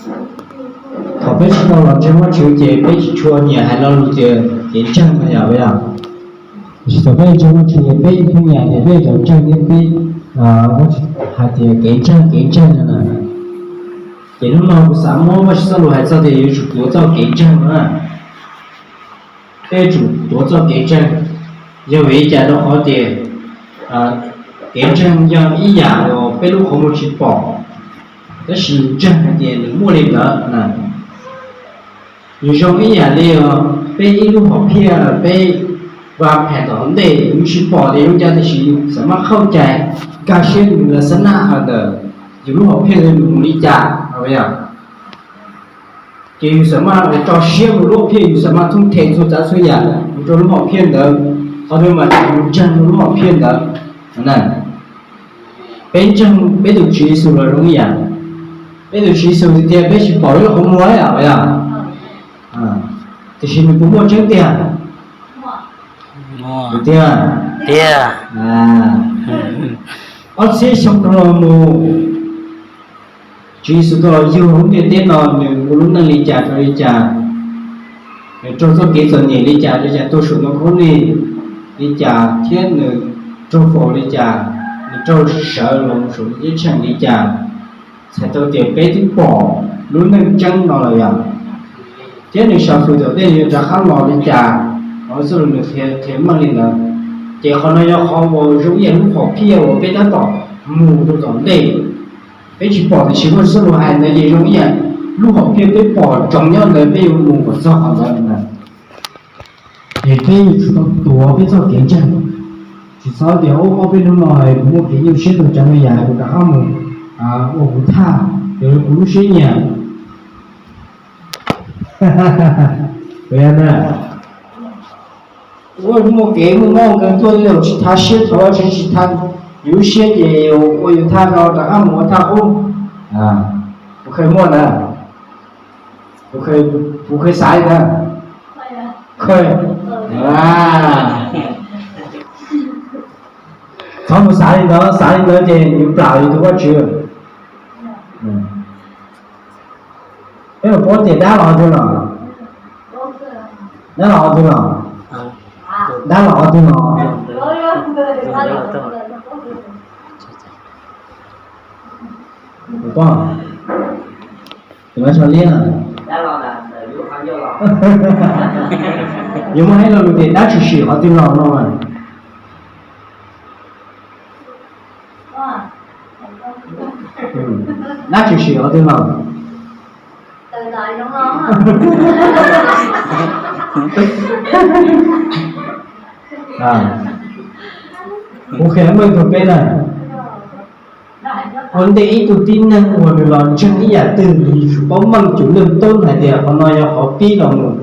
Thaum peb tsis tau los ntseeg Vajtswv ces peb tsis tshua nyiam hais lo lus tias kev ntseeg no yom, yog? Tiam sis thaum peb ntseeg Vajtswv ces peb pheej nyiam tias peb cov ntseeg thiab peb hais tias kev ntseeg, kev ntseeg no na. Ces hnub no kuv xav muab Vajtswv txoj lus hais txog tias yuav tsum tuav txoj kev ntseeg no na. Peb yuav tsum tuav txoj kev ntseeg, yog vim li cas? Rau qhov tias kev ntseeg yog ib yam uas peb lub qhov muag tsis pom, tab sis ntseeg hais tias nws muaj li ntawd na. Nws zoo ib yam li peb ib lub hom phiaj peb va phem tom ntej, yus tsis pom tias zoo cas, tiam sis yus xam maj qhauj cai, nkag siab nws las xab naj ntawm yus lub hom phiaj ntawd nws mus li cas, yog? Ces yus xam maj tso siab mus lub hom phiaj, yus xam maj thooj them txhua tsav txhua yam mus rau lub hom phiaj ntawd, qhov ntawd mas yus ntseeg lub hom phiaj ntawd. Peb ntseeg peb tus Tswv Yexus los zoo ib yam. Peb tus Tswv Yexus tias peb tsis pom ib lub qhov muag, yog? Tiam sis nws puas muaj tseeb tiag? Tiag. Ob txhiab xyoo dhau los mus, Tswv Yexus tau los yug hauv ntiaj teb no, nws ua lub neej li cas rau li cas, nws raug txoj kev txom nyem li cas, li cas tuag saum ntoo khaub lig li cas, thiab nws raug faus li cas, nws raug sawv los saum ntuj ceeb tsheej li cas, txhais tau tias peb twb pom lub neej tseeb no lawm yom. Thiab nws xav hwm tom ntej yuav rov qab los li cas, qhov txoj lus nws qhia meej li ntawd. Ces qhov no yog qhov uas zoo ib yam lub hom phiaj uas peb tab tom mus rau tom ntej. Peb tsis pom tiam sis Vajtswv txoj lus hais ntawd ces zoo ib yam lub hom phiaj peb pom tsoov nyob ntawd, peb yuav mus kom txog qhov ntawd na. Ces peb yuav tsum tau tuav peb txoj kev ntseeg, tsis txhob tias ob peb hnub no kuv muaj kev nyuaj siab tau tsav me yam kuv rov qab mus ua kuv thaj, yog kuv lub siab nyiam. Ua muaj kev muaj mob kawg tuaj li tsis thaj siab, thov Vajtswv tsis thaj yus lub siab ces ua yus thaj no rov qab mus ua thaj qub. Kuv qhia muaj na, kuv qhia xav li na. Thov mus xav li ntawd, xav li ntawd ces yus plam yus tus Vajtswv. Peb puas paub tias dab los qhov twg los? Dab los qhov twg los? Dab los qhov twg los? Puas paub? Tus no tso liab na. Yuav muaj ib lo lus tias dab tshwm sim qhov twg los no mas. Dab tshwm sim qhov twg los? Kuv qhia meej rau peb na. Ua ntej ib tug tib neeg uas nws los ntseeg ib yam twg nws yuav tsum paub meej cum leej tub hais tias qhov no yog qhov pib los mus.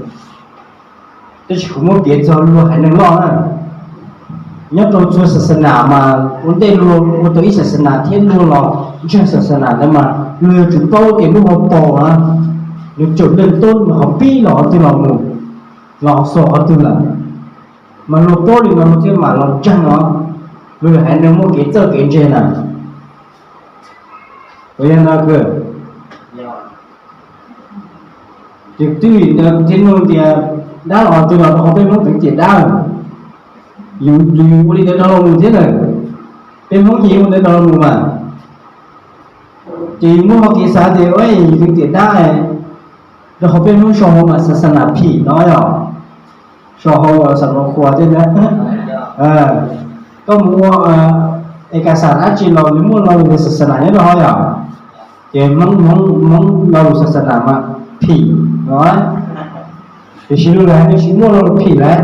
Tab sis kuv muab piav txog luag haiv neeg loj na. Nyob rau txhua xas xas nas mas ua ntej luag ua tau ib xas xas nas thiab luag los ntseeg xas xas nas ntawd mas luag yuav tsum paub tias lub hauv paus na, nws cum leej tub nws qhov pib los qhov twg los mus, los xaus qhov twg lawm. Mas luag paub li no luag thiaj mam los ntseeg os. Luag haiv neeg muaj kev txawj kev ntse na. Puas yog no? Ces twb vim ntawd kuv thiaj nug tias dab los qhov twg los, rau qhov peb Hmoob teev tiam dab. Yus ua li ntawd rau los mus thiab na. Peb Hmoob ces ua ntawd rau los mus mas. Ces yus muaj hau kev xav tias yus teev tiam dab, rau qhov peb Hmoob sau hau mas xas xas nas phim no yog, sau hau xas nas khuas thiab na. Koj mus ua es kas xas dab tsi los nws muaj lo lus xas xas nas nyob rau hauv yom. Ces Hmoob, Hmoob lo lus xas xas nas mas phim no. Tiam sis luag hais tias tsis muaj lo lus phim lawm.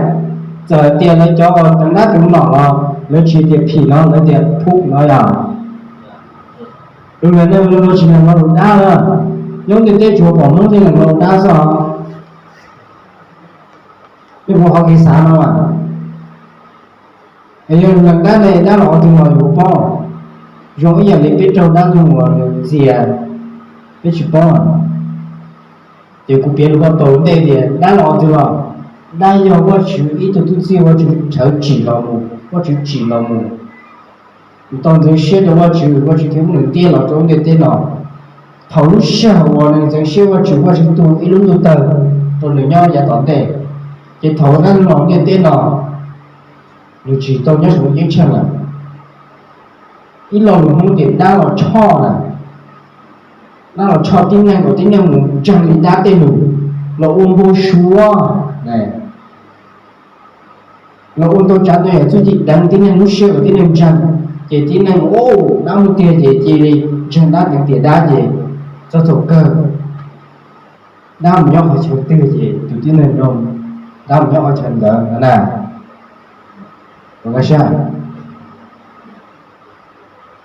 Txawm tias lawv cov teev dab teev nom los lawv tsis tias phim no, lawv tias phum no yom. Luag haiv neeg luag tsis hais lo lus dab na. Nyob ntiaj teb tsuas pom Hmoob thiaj hais lo lus dab xwb os. Peb puas hau kev xav no mas? Es yog lees dab ne, dab los qhov twg los yuav paub. Zoo ib yam li peb raug dab ntxoog uas nws ntxias, peb tsis paub. Ces kuv piav lus hauv paus ntej tias dab los qhov twg los, dab yog Vajtswv ib tug tub txib, Vajtswv nrhawv tsim los mus, Vajtswv tsim los mus. Nws tau ntxeev siab rau Vajtswv, Vajtswv thiaj muab nws tiag los rau lub ntiaj teb no. Thaum lub sij hawm uas nws ntxeev siab Vajtswv, Vajtswv tu ib lub ntuj tawg rau nws nyob yav tom ntej, ces thaum nws los ntiaj teb no, nws tsis tau nyob saum lub ceeb tsheej lawm. Ib lo lus Hmoob tias dab los tshoj na, dab los tshoj tib neeg kom tib neeg mus ntseeg li dab tej lus, los ua npau suav, los ua ntau tsav ntau yam txuj ci deev tib neeg lub siab kom tib neeg ntseeg, ces tib neeg ua dab muaj tiag ces cia li ntseeg dab, deev tiam dab ces txog thaum kawg dab mus nyob qhov chaw twg ces tus tib neeg zoo, dab mus nyob qhov chaw ntawd no na.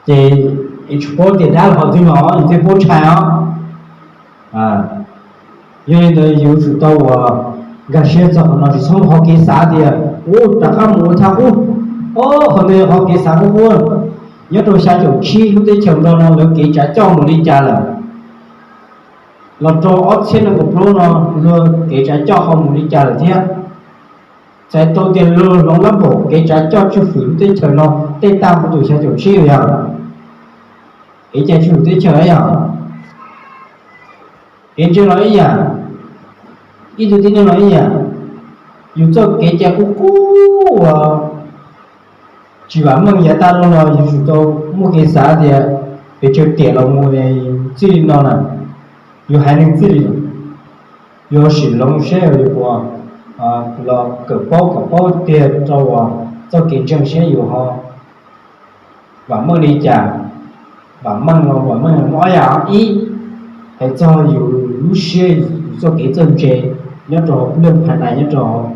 Ces tsis paub tias dab los qhov twg no, yus thiaj paub ntshai os. Yog li ntawd yus tsum tau uas nkag siab txog qhov no, tsis txhob mus qhov kev xav tias ub rov qab mus ua thaj qub. Qhov ntawd yog qhov kev xav qub qub. Nyob rau xya caum tsib lub teb chaws Nplog no lawv kev tsav coj mus li cas lawm? Los rau ob txhiab nees nkaum plaub no luag kev tsav coj ho mus li cas lawm thiab? Txhais tau tias luag hloov lab npaum kev tsav coj tswj hwm lub teb chaws no tej tag mus rau xya caum tsib yog kev cai tswj hwm teb chaws yog kev ntseeg los ib yam, ib tug tib neeg los ib yam. Yus txoj kev cai qub qub uas tsis vam meej yav tag los yus tsum tau muaj kev xav tias pes tsawg tiam los mus txij li no na, yus haiv neeg txij li no, yus sim hloov seb yus puas los kawm paub kom paub tiag rau uas txoj kev ntseeg seb yus ho vam meej li cas. Vam meej los vam meej muaj ob yam, ib, hais txog yus lub siab, yus txoj kev txawj ntse nyob rau hauv lub phaj nais nyob rau hauv.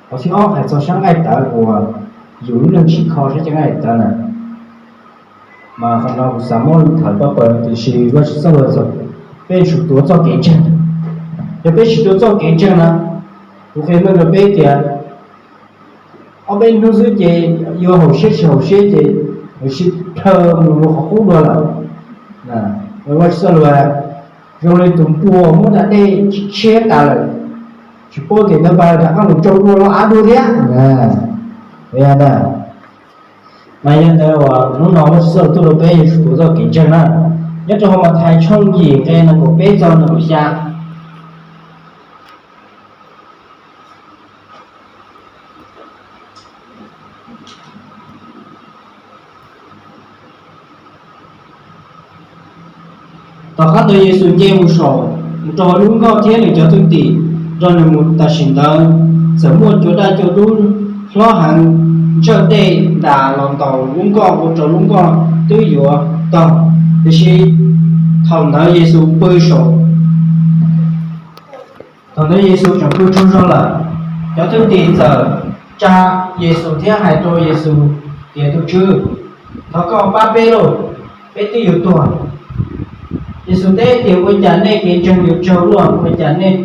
Qhov thib ob hais txog sab nqaij tawv uas yus lub neej tsim kho sab nqaij tawv na. Mas qhov no kuv xav muab tham pab pawg, tiam sis Vajtswv txoj lus txog peb tsum tuav txoj kev ntseeg. Yog peb tsis tuav txoj kev ntseeg na, kuv qhia meej rau peb tias ob peb hnub xwb ces yuav haum siab tsis haum siab ces yuav sib plhaw mus rau qhov qub dua lawm. Vajtswv txoj lus zoo li tus npua muab nram dej tshiab tas lawm, tsis paub tias ntawd pas rov qab mus tsau dua los av dua thiab. Mas yog ntawd uas hnub no Vajtswv txoj lus tuaj rau peb yuav tsum tuav txoj kev ntseeg na. Nyob rau hauv Mathais tshooj yim nqe nees nkaum peb txog nees nkaum xya. Tom qab ntawd Yexus nce mus saum, mus rau hauv lub nkoj thiab nws cov thwj tim nrog nws mus. Tam sim ntawd txawm muaj cua daj cua dub hlob heev ntsawj dej ntas los ntaus lub nkoj ua rau lub nkoj twb yuav tog, tiam sis thaum ntawd Yexus pw saum Thaum ntawd Yexus tseem pw tsaug zog lawm, cov thwj tim txawm tsa Yexus thiab hais rau Yexus tias, Tus Tswv, thov koj pab peb lauj, peb twb yuav tuag. Yexus teb tias, Ua cas nej kev ntseeg yuav tsaug luaj? Ua cas nej,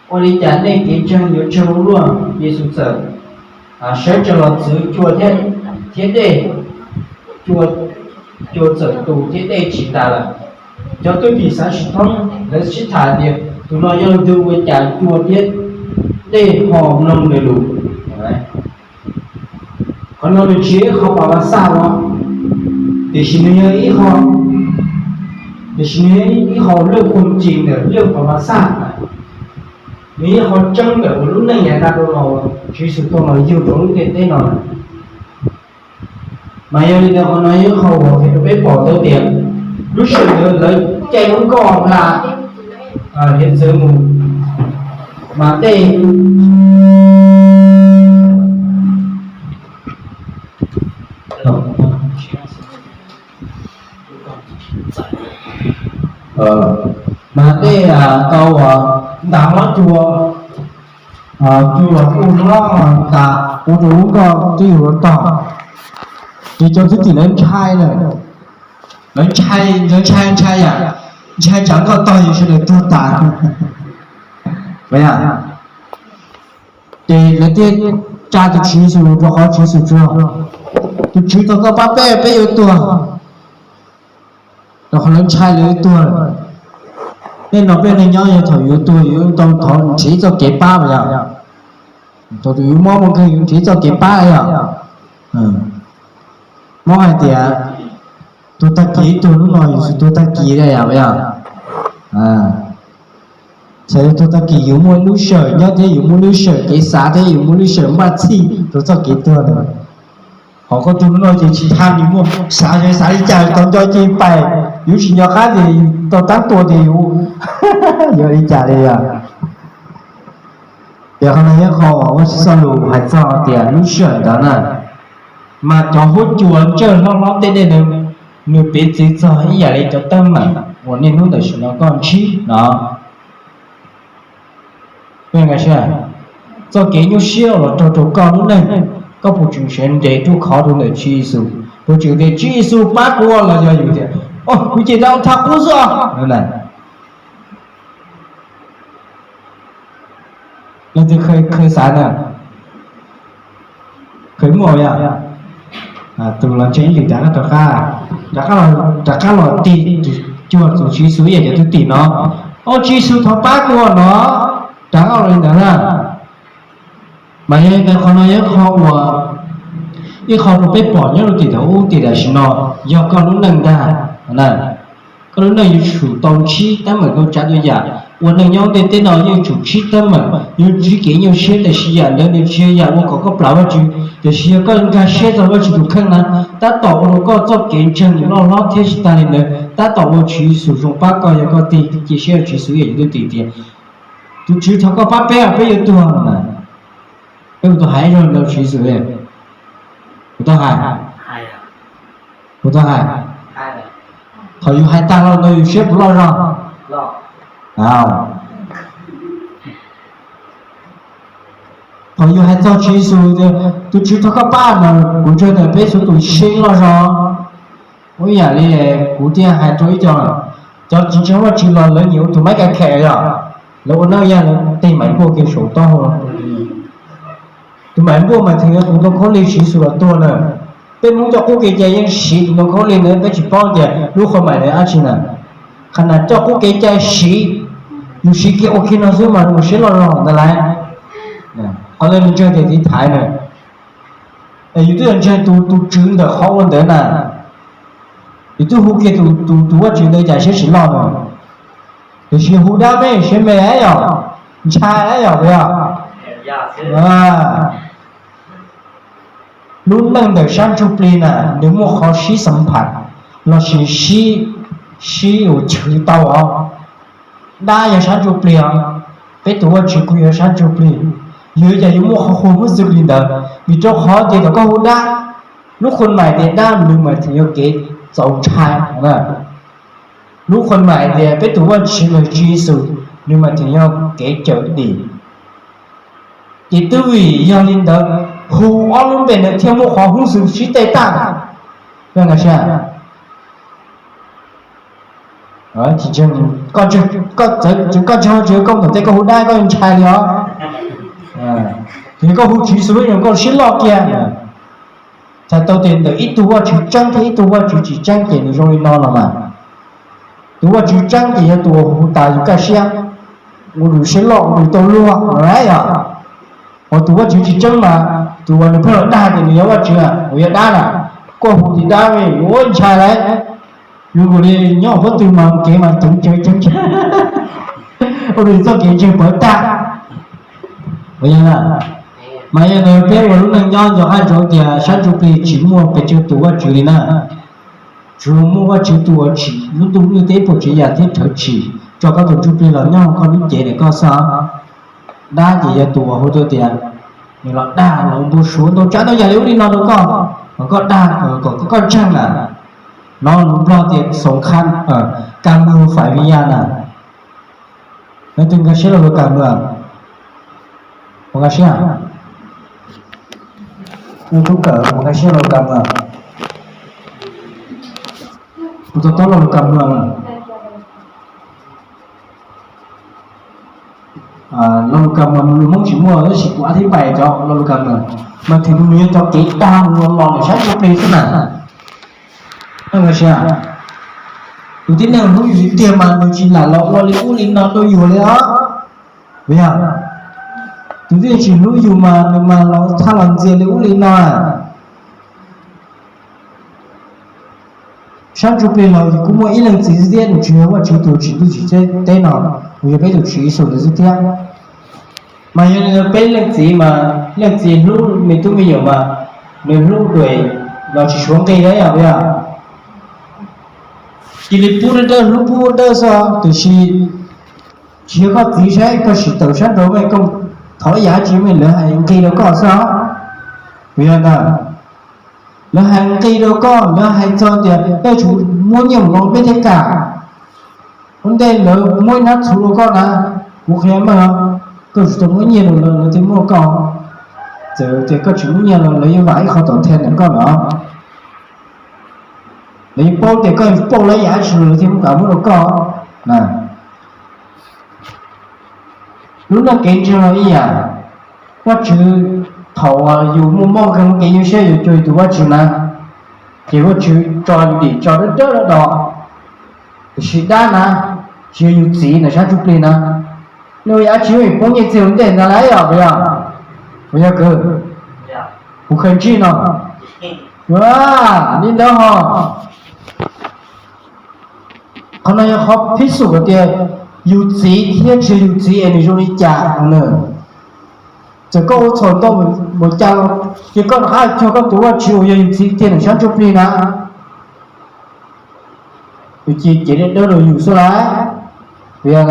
ua li cas nej kev ntseeg yuav tsaug luaj? Yexus txawm sawv tsees los txwv cua thiab dej, cua, cua txawm tu thiab dej tsis ntas lawm. Cov thwj tim xav tsis thoob, lawv sib tham tias, Tus no yog leej twg ua cas cua thiab dej ho mloog nws lus? Qhov no nws tsis yog ib qho pas vas xaj os, tiam sis nws yog ib qho, tiam sis nws yog ib qho lwj qhov ncim ntawm lwj pas vas xaj. Nws yog ib qho tseeb ntawm lub neej yav tag dhau los Tswv Yexus tau los yug rau lub ntiaj teb no. Mas yog li ntawd qhov no yog ib qho uas qhia rau peb pom tau tias lub sij hawm ntawd lawv caij lub nkoj hla hiav txwv mus. Mas tej mas tej tau ntas hlob cua, cua ua hlob ntas ua rau lub nkoj twb yuav tog. Ces cov thwj tim lawv ntshai lawm, lawv ntshai, lawv ntshai ntshai yam, ntshai tsam nkoj tog yus sawv daws tuag tas. Ces lawv thiaj tsa tus Tswv Yexus rau qhov Tswv Yexus tsuas, Tus Tswv, thov koj pab peb, peb yuav tuag. Rau qhov lawv ntshai lawv yuav tuag. Tej no peb neeg nyob yog thaum yuav tuag yuav tau thov nrhiav txoj kev pab yom. Thaum tus yuav mob muaj nkeeg yuav nrhiav txoj kev pab yom. Mob hais tias Tuag tag kis tuag hnub no yus tsis tuag tag kis li yom, yog? Txhais tau tag kis yus muaj lub sij hawm nyob thiab yus muaj lub sij hawm kev xav thiab yus muaj lub sij hawm npaj txhij rau txoj kev tuag ntawd. Ho koj tuag hnub no ces tsis tham nws muaj xav xav li cas tau nco ces pais, yus tsis nco qab tias tau tab tua tias yus yog li cas li yom. Ces qhov no yog qhov uas Vajtswv txoj lus hais txog tias lub sij hawm ntawd na, mas cov huab cua ntsawj hlob hlob tej dej ntawd, nws piv txwv txog ib yam li cov teeb meem uas niaj hnub tam sim no koj ntsib no. Txoj kev nyuaj siab los raug rau koj lub neej, koj puas tseem siv nres ruaj khov rau ntawm Tswv Yexus? Puas tseem tias Tswv Yexus pab kuv los yog yus tias, o, kuv ces tau thaj qub xwb os? Leej twg kheev xav na? Kheev muaj yom? Tus los ntseeg ib yam rov qab, rov qab los tig cuag tus Tswv Yexus ib yam cov thwj tim no, o Tswv Yexus thov pab kuv no, rov qab los li ntawd na. Mas yog li ntawd qhov no yog qhov uas ib qho rau peb pom nyob rau tim thaum ub tias tam sim no yog koj lub neej ntag. Koj lub neej yuav tsum tau ntsib teeb meem tau tsav tau yam, ua neej nyob ntiaj teb no yeej tsum ntsib teeb meem, yuav ntsib kev nyuaj siab, tiam sis yam ntawd nws tsis yog yam ua kom koj plam Vajtswv, tiam sis yog koj nkag siab txog Vajtswv tus kheej na, tab tom ua rau koj txoj kev ntseeg nws loj hlob thiab tsis tas li ntawd tab tom ua Tswv Yexus zoo pab koj, yog koj tig cia siab rau Tswv Yexus ib yam li tus thwj tim tias, tus Tswv thov koj pab peb, peb yuav tuag na. Peb puas tau hais ib zaug rau Tswv Yexus li? Puas tau hais? Puas tau hais? Thaum yus hais tag los ntawd yus siab puas loj zog? Thaum yus hais txog Tswv Yexus tias, tus Tswv thov koj pab no, kuv ntseeg tias peb txhua tus siab loj zog. Ib yam li kuv thiaj hais rau ib co, cov tsis ntseeg Vajtswv los lawv nyiam ua tus maiv ka khem yom, lawv ua neej yog lawv tej maiv npuaj kiag saum taub hau. Tus maiv npuaj mas thaum tus ntoo khaub lig Tswv Yexus los tuag na, peb Hmoob coj qub kev cai yeej siv tus ntoo khaub lig na, peb tsis paub tias lub qhov maiv ntawd dab tsi na. Qhov no coj qub kev cai siv, yus siv kiag ua kiag no xwb mas ua siab loj zog ntawd lawm. Qhov ntawd nws ntseeg tias tiv thaiv na, yus twb yog ntseeg tus, tus Tswv ntawm qhov ua ntawd na, yus twb hu kiag tus, tus Vajtswv ntawd cas siab tsis loj no. Tiam sis hu dab me siab me yom, ntshai yom, puas yog? Lub neej ntawm sab ntsuj plig na, nws muaj qhov sib xeem pham lossis sib, sib ua chwv tau os. Dab yog sab ntsuj plig os, peb tus Vajtswv kuj yog sab ntsuj plig. Yog cas yuav muaj qhov qhuas hub xwb li ntawd? Vim rau qhov tias thaum koj hu dab, lub qhuas mais tias dab nws mas tseem yog kev txaus ntshai. Lub qhuas mais tias peb tus Vajtswv los Tswv Yexus, nws mas tseem yog kev cawm dim. Ces twb vim yog li ntawd, hu ob lub npe ntawd thiaj muaj qhov hub xwb sib tej tag. Koj ntseeg, koj ntseeg Vajtswv koj mus tom tej koj hu dab koj ntshai li os. Ces koj hu Tswv Yexus zoo koj siab loj kiag. Txhais tau tias ntawm ib tug Vajtswv tseeb thiab ib tug Vajtswv tsis tseeb ces nws zoo li no los mas. Tus Vajtswv tseeb ces yog tus uas hu tas yus kaj siab, ua yus siab loj, ua yus tau luag no yom. Ho tus Vajtswv tsis tseeb mas tus uas nws pheej los dag tias nws yog Vajtswv uas yog dab na, koj hu tias dab me yuav ntshai lawm. Yus nkaus li nyob pob tw mas kev mas ceev ceev ceev, ua rau txoj kev ntseeg pawv tag. Mas yog ntawd peb ua lub neej nyob nco qab ntsoov tias sab ntsuj plig tsis muaj pes tsawg tus Vajtswv li na. Tsuas muaj Vajtswv tus uas tsim lub ntuj lub teb puas tsav yam thiab rhawv tsim tso koj tus ntsuj plig los nyob hauv koj lub cev ntawm koj xwb. Dab ces yog tus uas hu tuaj tias nws los dag los npau suav ntau tsav ntau yam li ub li no rau koj, kom koj dag kom koj ntseeg na. Hnov lus Nplog tias xoom kha, kas mug fais vi ya na. Leej twg nkag siab lo lus kas mug? Puas nkag siab? Leej twg kawm puas nkag siab lo lus kas mug? Kuv to taub lo lus kas mug. Lo lus kas mug lus Hmoob tsis muaj tab sis kuv ab thib pais cov lo lus kas mug, mas thaum nws yog cov kev dag mus los los ntawm sab ntsuj plig xwb na. Tus tib neeg hlub yus tiag tiag mas nws tsis lam los ua li ub li no rau yus li os. Puas yog? Tus tib neeg tsis hlub yus mas nws mas los thaj los ntxias li ub li no. Sab ntsuj plig los kuj muaj ib leej txiv xwb thiab, nws tsis yog Vajtswv tus tsim ntuj tsim teb no, nws yog peb tus Tswv Yexus ntawd xwb thiab. Mas yog li ntawd peb leej txiv mas leej txiv hlub me tub me nyuam mas nws hlub dua los tsis suav nqi li yom, yog cia li pub dawb dawb hlub pub dawb xwb, tiam sis tsis yog koj txiv saib koj sim tawm sab nraud me koj thov ib yam dab tsi me lawv hais nqi rau koj xwb os. Puas yog ntag? Lawv hais nqi rau koj, lawv hais txog tias koj tsum muab nyiaj mus no peb thiaj kam. Ua ntej lawv muab ib hnab txhuv rau koj na, kuv qhia meej os, koj tsum tau muab nyiaj rau lawv, lawv thiaj muab koj. Txawm tias koj tsis muab nyiaj los lawv yuav vam ib qho tau them ntawm koj los, lawv yuav paub tias koj yuav pauj lawv yam dab tsi los lawv thiaj muab kam muab rau koj. Lub neej kev ntseeg los ib yam, Vajtswv thaum yus muaj mob kawg muaj kev nyuaj siab yus cuag yus tus Vajtswv na, ces Vajtswv tso yus dim tso dawb dawb do do. Tiam sis dab na, tsis yog yus txiv ntawm sab ntsuj plig na, nws ua yam dab tsi yuav poob nyiaj txiag ua ntej ntag lauj, puas yog? Puas yog kawg? Kuv khaws ntsij no, li ntawd ho. Qhov no yog qhov phij xwm hais tias yus txiv thiab tsis yog yus txiv es nws zoo li cas no na. Txawm koj ua txhaum ntau npaum cas los ces koj rov qab cuag koj tus Vajtswv uas yog yus txiv tiag ntawm sab ntsuj plig na, nws cia li cev dawb dawb rau yus xwb lauj. Puas yog?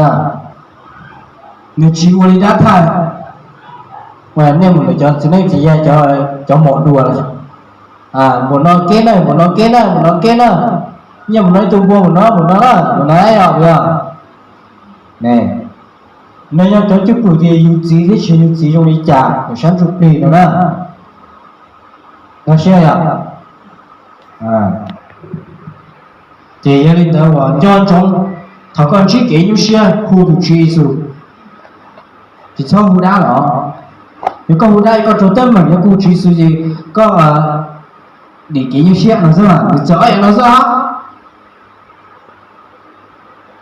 Nws tsis ua li dab thaj. Nej mus ntawm cov txiv neej txiv yaig, cov mom dua, npaum no kev na, npaum no kev na, npaum no kev na, nyiaj npaum no ib tug npua, npaum no npaum no na, npaum no os, puas yog? No yog cov cwj pwm tias yus txiv thiab tsis yog yus txiv zoo li cas ntawm sab ntsuj plig no na. Koj siab yom? Ces yog li ntawd uas nco ntsoov, thaum koj ntsib kev nyuaj siab hu tus Tswv Yexus, tsis txhob hu dab los. Yog koj hu dab koj raug teeb meem, yog koj hu Tswv Yexus ces koj dim kev nyuaj siab no xwb, nws txawm ob yam no xwb.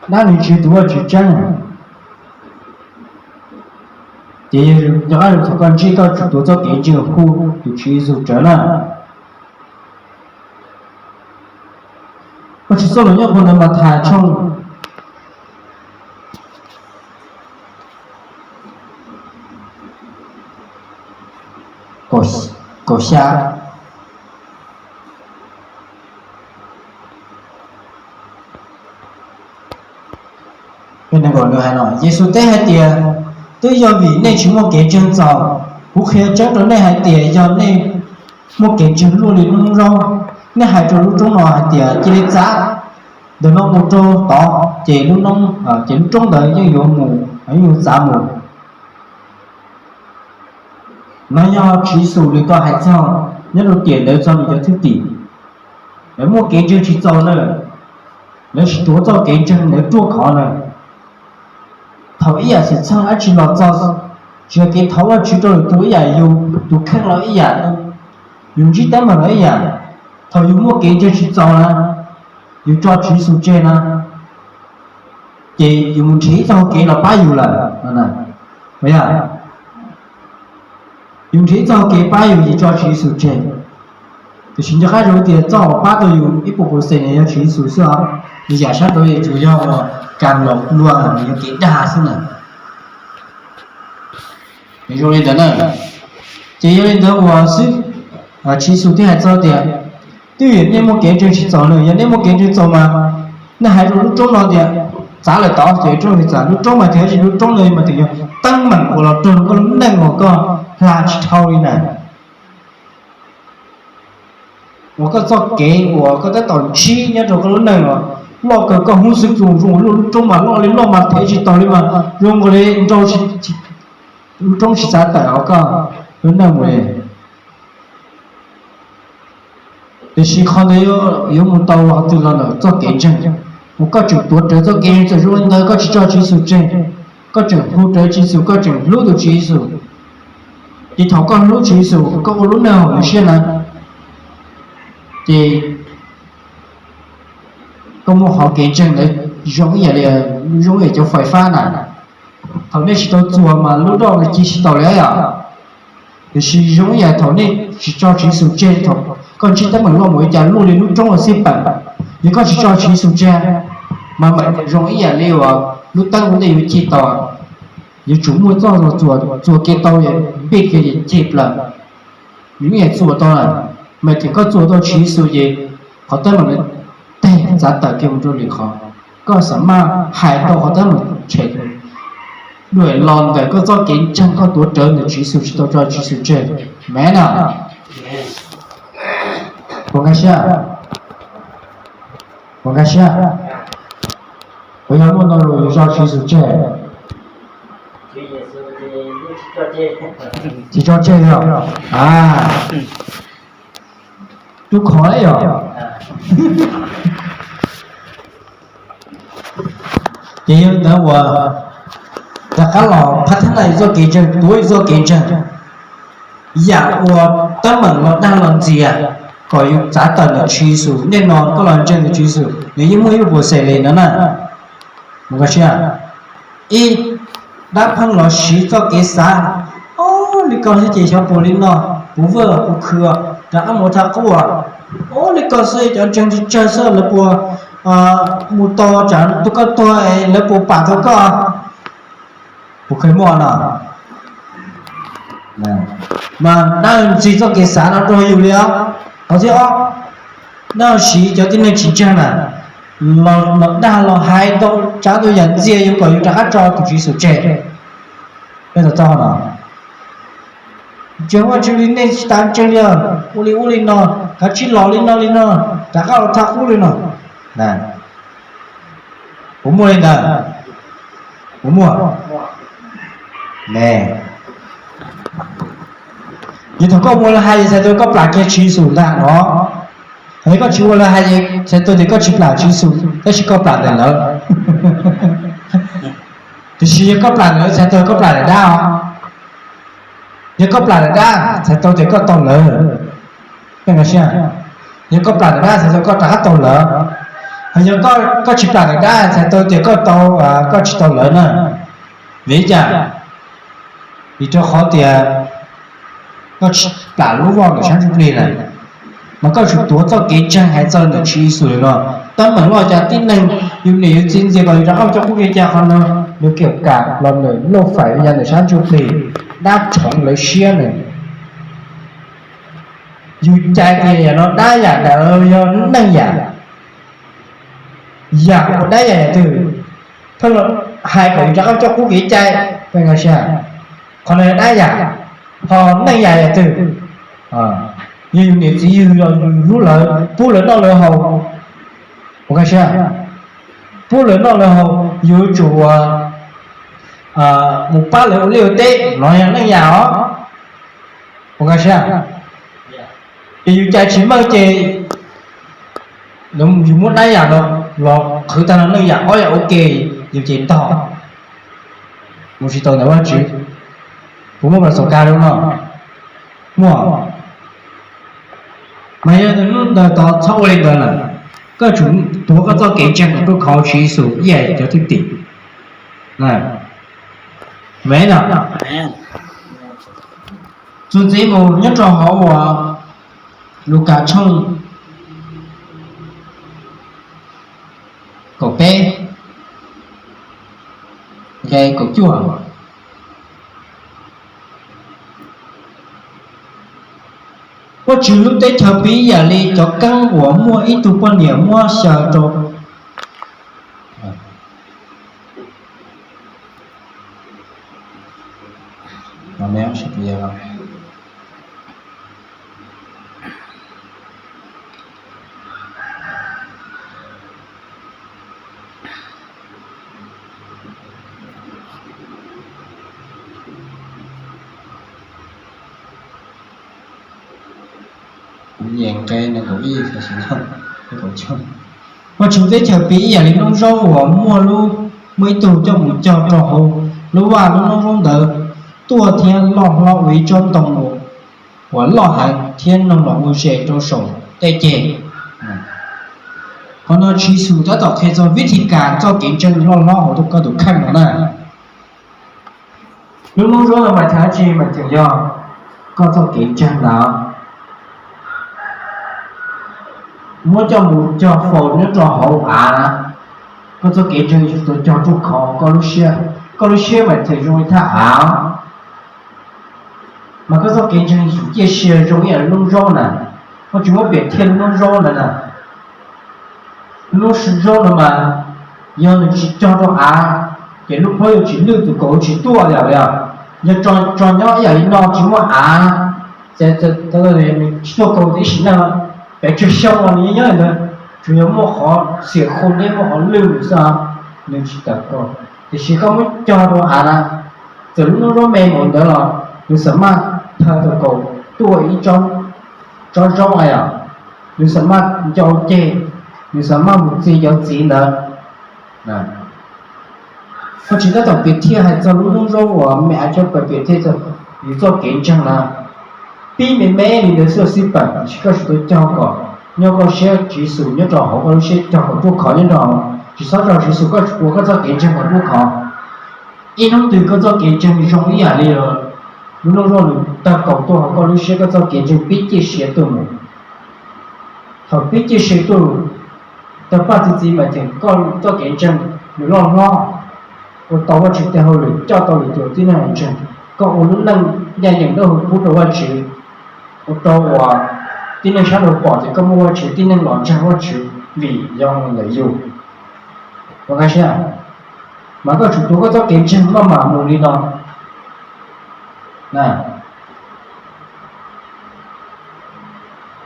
Dab nws tsis yog tus Vajtswv tseeb. Ces nco qab thaum koj ntsib koj tsum tuav txoj kev ntseeg hu tus Tswv Yexus rawv na. Koj tsis txoj lus nyob puag ntawd Mathais tshooj kaum xya. Yexus teb hais tias, twb yog vim nej tsis muaj kev ntseeg txaus. Kuv qhia tseeb rau nej hais tias yog nej muaj kev ntseeg luaj li lub noob zaub, nej hais rau lub roob no hais tias, cia li txav ntawm no mus rau tod, ces lub noob, ces lub roob ntawd yeej yuav mus, yeej yuav txav mus. No yog Tswv Yexus nws tau hais txog nyob rau tiam ntawd txog nws cov thwj tim. Lawv muaj kev ntseeg tsis txaus na, lawv tsis tuav txoj kev ntseeg ntawd ruaj khov na. Thaum ib yam xwm txheej dab tsi los txog, tsis yog kev thov Vajtswv rau lwm tus ib yam, yus tus kheej los ib yam, yus ntsib teeb meem los ib yam, thaum yus muaj kev ntseeg tsis txaus na, yus tso Tswv Yexus tseg na, ces yus mus nrhiav ib txoj hau kev los pab yus lawm. Yog yus nrhiav ib txoj hau kev pab yus ces tso Tswv Yexus tseg. Tiam sis nco qab zoo tias txoj uas pab tau yus ib puas percent no yog Tswv Yexus xwb os. Nws yam sab nraud tsuas yog kas los luag, nws yog kev dag xwb na. Nws zoo li ntawd na. Ces yog li ntawd uas xwb, Tswv Yexus thiaj hais txog tias, twb yog nej muaj kev ntseeg tsis txaus na, yog nej muaj kev ntseeg txaus mas nej hais rau lub roob no tias, txav lawm tod ces roob txav, lub roob mas tias, lub roob no mas tias yog teeb meem uas los raug koj lub neej uas koj hla tsis dhau li na. Uas koj txoj kev uas koj tab tom ntsib nyob rau koj lub neej uas loj kawg koj hnub xwb txus zoo, lub roob mas loj li loj mas thev tsis tau li mas zoo nkaus li nrau, lub roob tsis xav tawm hauv koj lub neej mus li. Tiam sis qhov ntawd yuav mus tau qhov twg los ntawm txoj kev ntseeg, uas koj tseem tuav rawv txoj kev ntseeg txawm zoo li ntawd koj tsis tso Tswv Yexus tseg, koj tseem hu rawv Tswv Yexus, koj tseem hlub tus Tswv Yexus. Ces thaum koj hlub Tswv Yexus, koj ua lub neej haum nws siab na, ces koj muaj qhov kev ntseeg ntawd zoo ib yam li, zoo ib yam cov fais fab na. Thaum nej tsis tau txuas mas lub roob no ci tsis taus li yom. Tiam sis zoo ib yam thaum nej tsis tso Tswv Yexus tseg, thaum koj ntsib teeb meem loj mus li cas luaj li lub roob uas xij peem, Yog koj tsis tso Tswv Yexus tseg, mas meem zoo ib yam li uas lub teeb ua ntej yuav cig tau, yuav tsum muaj txoj los txuas, txuas kev tau, npij kev cig plaws, yus yeej txuas tau lawm. Mas thaum koj txuas tau Tswv Yexus ces qhov teeb meem teg txav tawm kiag mus rau lwm qhov, koj xam maj hais tau qhov teeb meem tshem dua los ntawm koj txoj kev ntseeg koj tuav rawv ntawm Tswv Yexus tsis tau tso Tswv Yexus tseg. Amen na. Puas nkag siab? Puas nkag siab? Puas yog muaj no los yus tso Tswv Yexus tseg? Tsis tso tseg li os. Tub khov yog. Ces yog li ntawd uas rov qab los phab thab lais yus txoj kev ntseeg, tuav yus txoj kev ntseeg, yam uas teeb meem los dag los ntxias kom yus txav tawm ntawm Tswv Yexus. Nim no koj los ntseeg ntawm Tswv Yexus nws yeej muaj ib puas percent li no na. Mus koj siab. Ib, dab pheej los siv txoj kev xav, o, li ko thiab ces xyov puas li no, puas vwj puas khwv, rov qab mus thaj qub, o, li ko xwb cov ntseeg tsawg tsawg xwb lawv puas mus tau, tsam tus koj tuag lawv puas pam tau koj. Puas kheev muaj no? Mas dab ntxig txoj kev xav no rau yus li os. Qhov thib ob, dab siv cov tib neeg tsis ntseeg na, los dag los hais ntau tsav ntau yam ntxias yus kom yus rov qab tso tus Tswv Yexus tseg. Peb tau txog no, ntseeg Vajtswv li nej tsis tas ntseeg li, ua li ua li no, kav tsij los li no li no, rov qab los thaj qub li no. Puas muaj li ntawd? Puas muaj? Ne, yog thaum koj ua lawv hais ces txhais tau koj plam kiag Tswv Yexus ntag no. Yog koj tsis ua lawv hais ces txhais tau tias koj tsis plam Tswv Yexus tab sis koj plam ntawm lawv. Tiam sis yog koj plam ntawm lawv txhais tau koj plam ntawm dab os. Yog koj plam ntawm dab txhais tau tias koj tau lawv. Yog koj plam ntawm dab txhais tau koj rov qab tau lawv. Hos yog koj tsis plam ntawm dab txhais tau tias koj tau, koj tsis tau lawv na. Vim li cas? Vim rau qhov tias koj tsis plam lub voj ntawm sab ntsuj plig lawm, mas koj tsum tuav txoj kev ntseeg hais txog ntawm Tswv Yexus no. Teeb meem loj cas tib neeg yus niam yus txiv ntxias kom yus rov qab coj qub kev cai qhov no, yus kiam kam los ntawm lauj faim ya ntawm sab ntsuj plig, dab rheev lawv siab na. Yus cais tias yam no dab yam ntawd yog neej yam, yam ua dab yam yam twg, pheej hais kom yus rov qab coj qub kev cai, pheej nkag siab. Qhov no yog dab yam, ho neej yam yam twg? Yog yus niam txiv yug los yus hlub lawv, pub lawv noj lawv haus, puas nkag siab? Pub lawv noj lawv haus, yuav tsum mus pab lawv ua liaj ua teb, no yog neej yam os, puas nkag siab? Ces yus cais tsis meej ces yus muab dab yam los qhwv tag nrho neej yam, ob yam ua ke yus ces ntog mus tsis tau ntawm Vajtswv. Puas muaj plas xaus kag rau no? Muaj. Mas yog ntawm hnub ntawd tod txhob ua li ntawd lawm, koj tsum tuav koj txoj kev ntseeg kom koj khov Tswv Yexus ib yam cov thwj tim. Amen no. Txuas ntxiv mus nyob rau hauv uas Lukas tshooj kaum peb, nqe kaum cuaj. Vajtswv lub teb chaws piv ib yam li cov keeb uas muaj ib tug poj niam muab xyaw rau Nqe nees nkaum ib, Vajtswv teb chaws piv ib yam li noob zaub uas muaj lub, muaj ib tug coj mus cog rau hauv lub vaj. Lub noob zaub ntawd tuaj thiab loj hlob ua ib tsob ntoo uas loj heev thiab noog los ua zes rau saum tej ceg. Qhov no Tswv Yexus tab tom qhia txog vib thib kas txoj kev ntseeg loj hlob hauv koj tus kheej no na. Lub noob zaub no mas yog dab tsi? Mas tseem yog koj txoj kev ntseeg ntawd. muab coj mus cog faus nyob rau hauv av na, koj txoj kev ntseeg yuav tsum tau cog ruaj khov koj lub siab. Koj lub siab mas thiaj zoo li thaj av. Mas koj txoj kev ntseeg yuav tsum ciaj sia zoo ib yam li lub zaub na. Koj tsis muab piam thiaj lub zaub na na. Lub zaub no mas yog nws tsis cog rau av, ces lub plhaub yuav tsis lwj, tus kaus tsis tuaj li os. Yog tso nyob ib yam li no tsis muaj av, tsis tuaj kaus ib sim neej, pes tsawg xyoo los nws yeej nyob li ntawd, tsuas yog muaj qhov xiam khu deb, muaj qhov lwj xwb, nws tsis tawm kaus. Tiam sis koj muab cog rau av na, txawm lub zaub me npaum ntawd los nws xam maj thawb tau kaus tuaj ib tsob zaub na yom, nws xam maj nco ceg, nws xam maj mus txi cov txiv ntawd. Koj tsis tab tom piam thiaj hais txog lub zaub uas me av tshaj plaws, piam thiaj txog yus txoj kev ntseeg na. Pib me me li ntawd xwb xij peem, tiam sis koj tsum tau cog kom nyob koj siab Tswv Yexus nyob rau hauv koj lub siab, cog kom ruaj khov nyob rau hauv, tsis txhob tso Tswv Yexus, koj tsum ua koj txoj kev ntseeg kom ruaj khov. Ib hnub twg koj txoj kev ntseeg zoo ib yam li lub zaub nws thawb kaus tuaj hauv koj lub siab, koj txoj kev ntseeg pib ciaj sia tuaj mus. Thaum pib ciaj sia tuaj, tawg paj txi txiv mas cheem koj txoj kev ntseeg nws loj hlob, ua tau Vajtswv tes hauj lwm, coj tau lwm tus tib neeg los ntseeg, koj ua lub neej ncaj ncees dawb huv pub rau Vajtswv, ua rau uas tib neeg sab laug pom tias koj muaj Vajtswv tib neeg los ntseeg Vajtswv vim yog ntawm yus. Ua kaj siab, mas koj tsum tuav koj txoj kev ntseeg maj mam mus li no.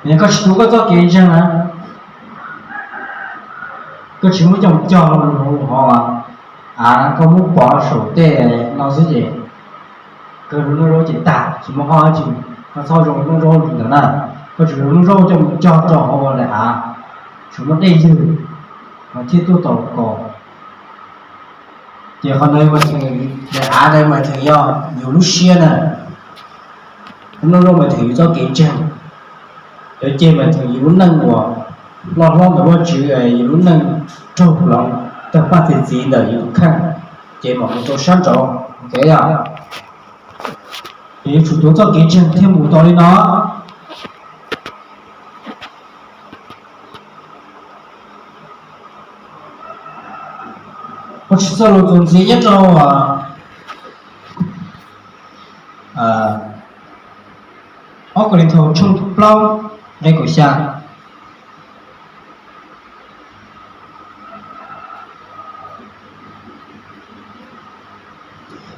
Yog koj tsis tuav koj txoj kev ntseeg na, koj tsis muab coj cog hauv av, koj muab pov saum tej no xwb ces kawg lub zaub ces tag, tsis muaj qhov dab tsi. Koj txhob zoo lub zaub li ntawd na, koj tsum zoo lub zaub coj mus cog rau hauv daim av, tsum muaj dej ywg mas thiaj tuaj tau kaus. Ces qhov ntawd mas daim av ntawd mas tseem yog yus lub siab na. Lub zaub mas tseem yus txoj kev ntseeg, cov ceg mas tseem yus lub neej uas loj hlob ntawm Vajtswv, yus lub neej raug hloov tawg paj txi txiv ntawm yus tus kheej, ces mam mus rau sab nraud. Ces yog, ces yuav tsum tuav txoj kev ntseeg thiaj mus tau li no. Ua tsis txoj lus txuas ntxiv nyob rau ob Kauleethaus tshooj plaub nqe kaum xya.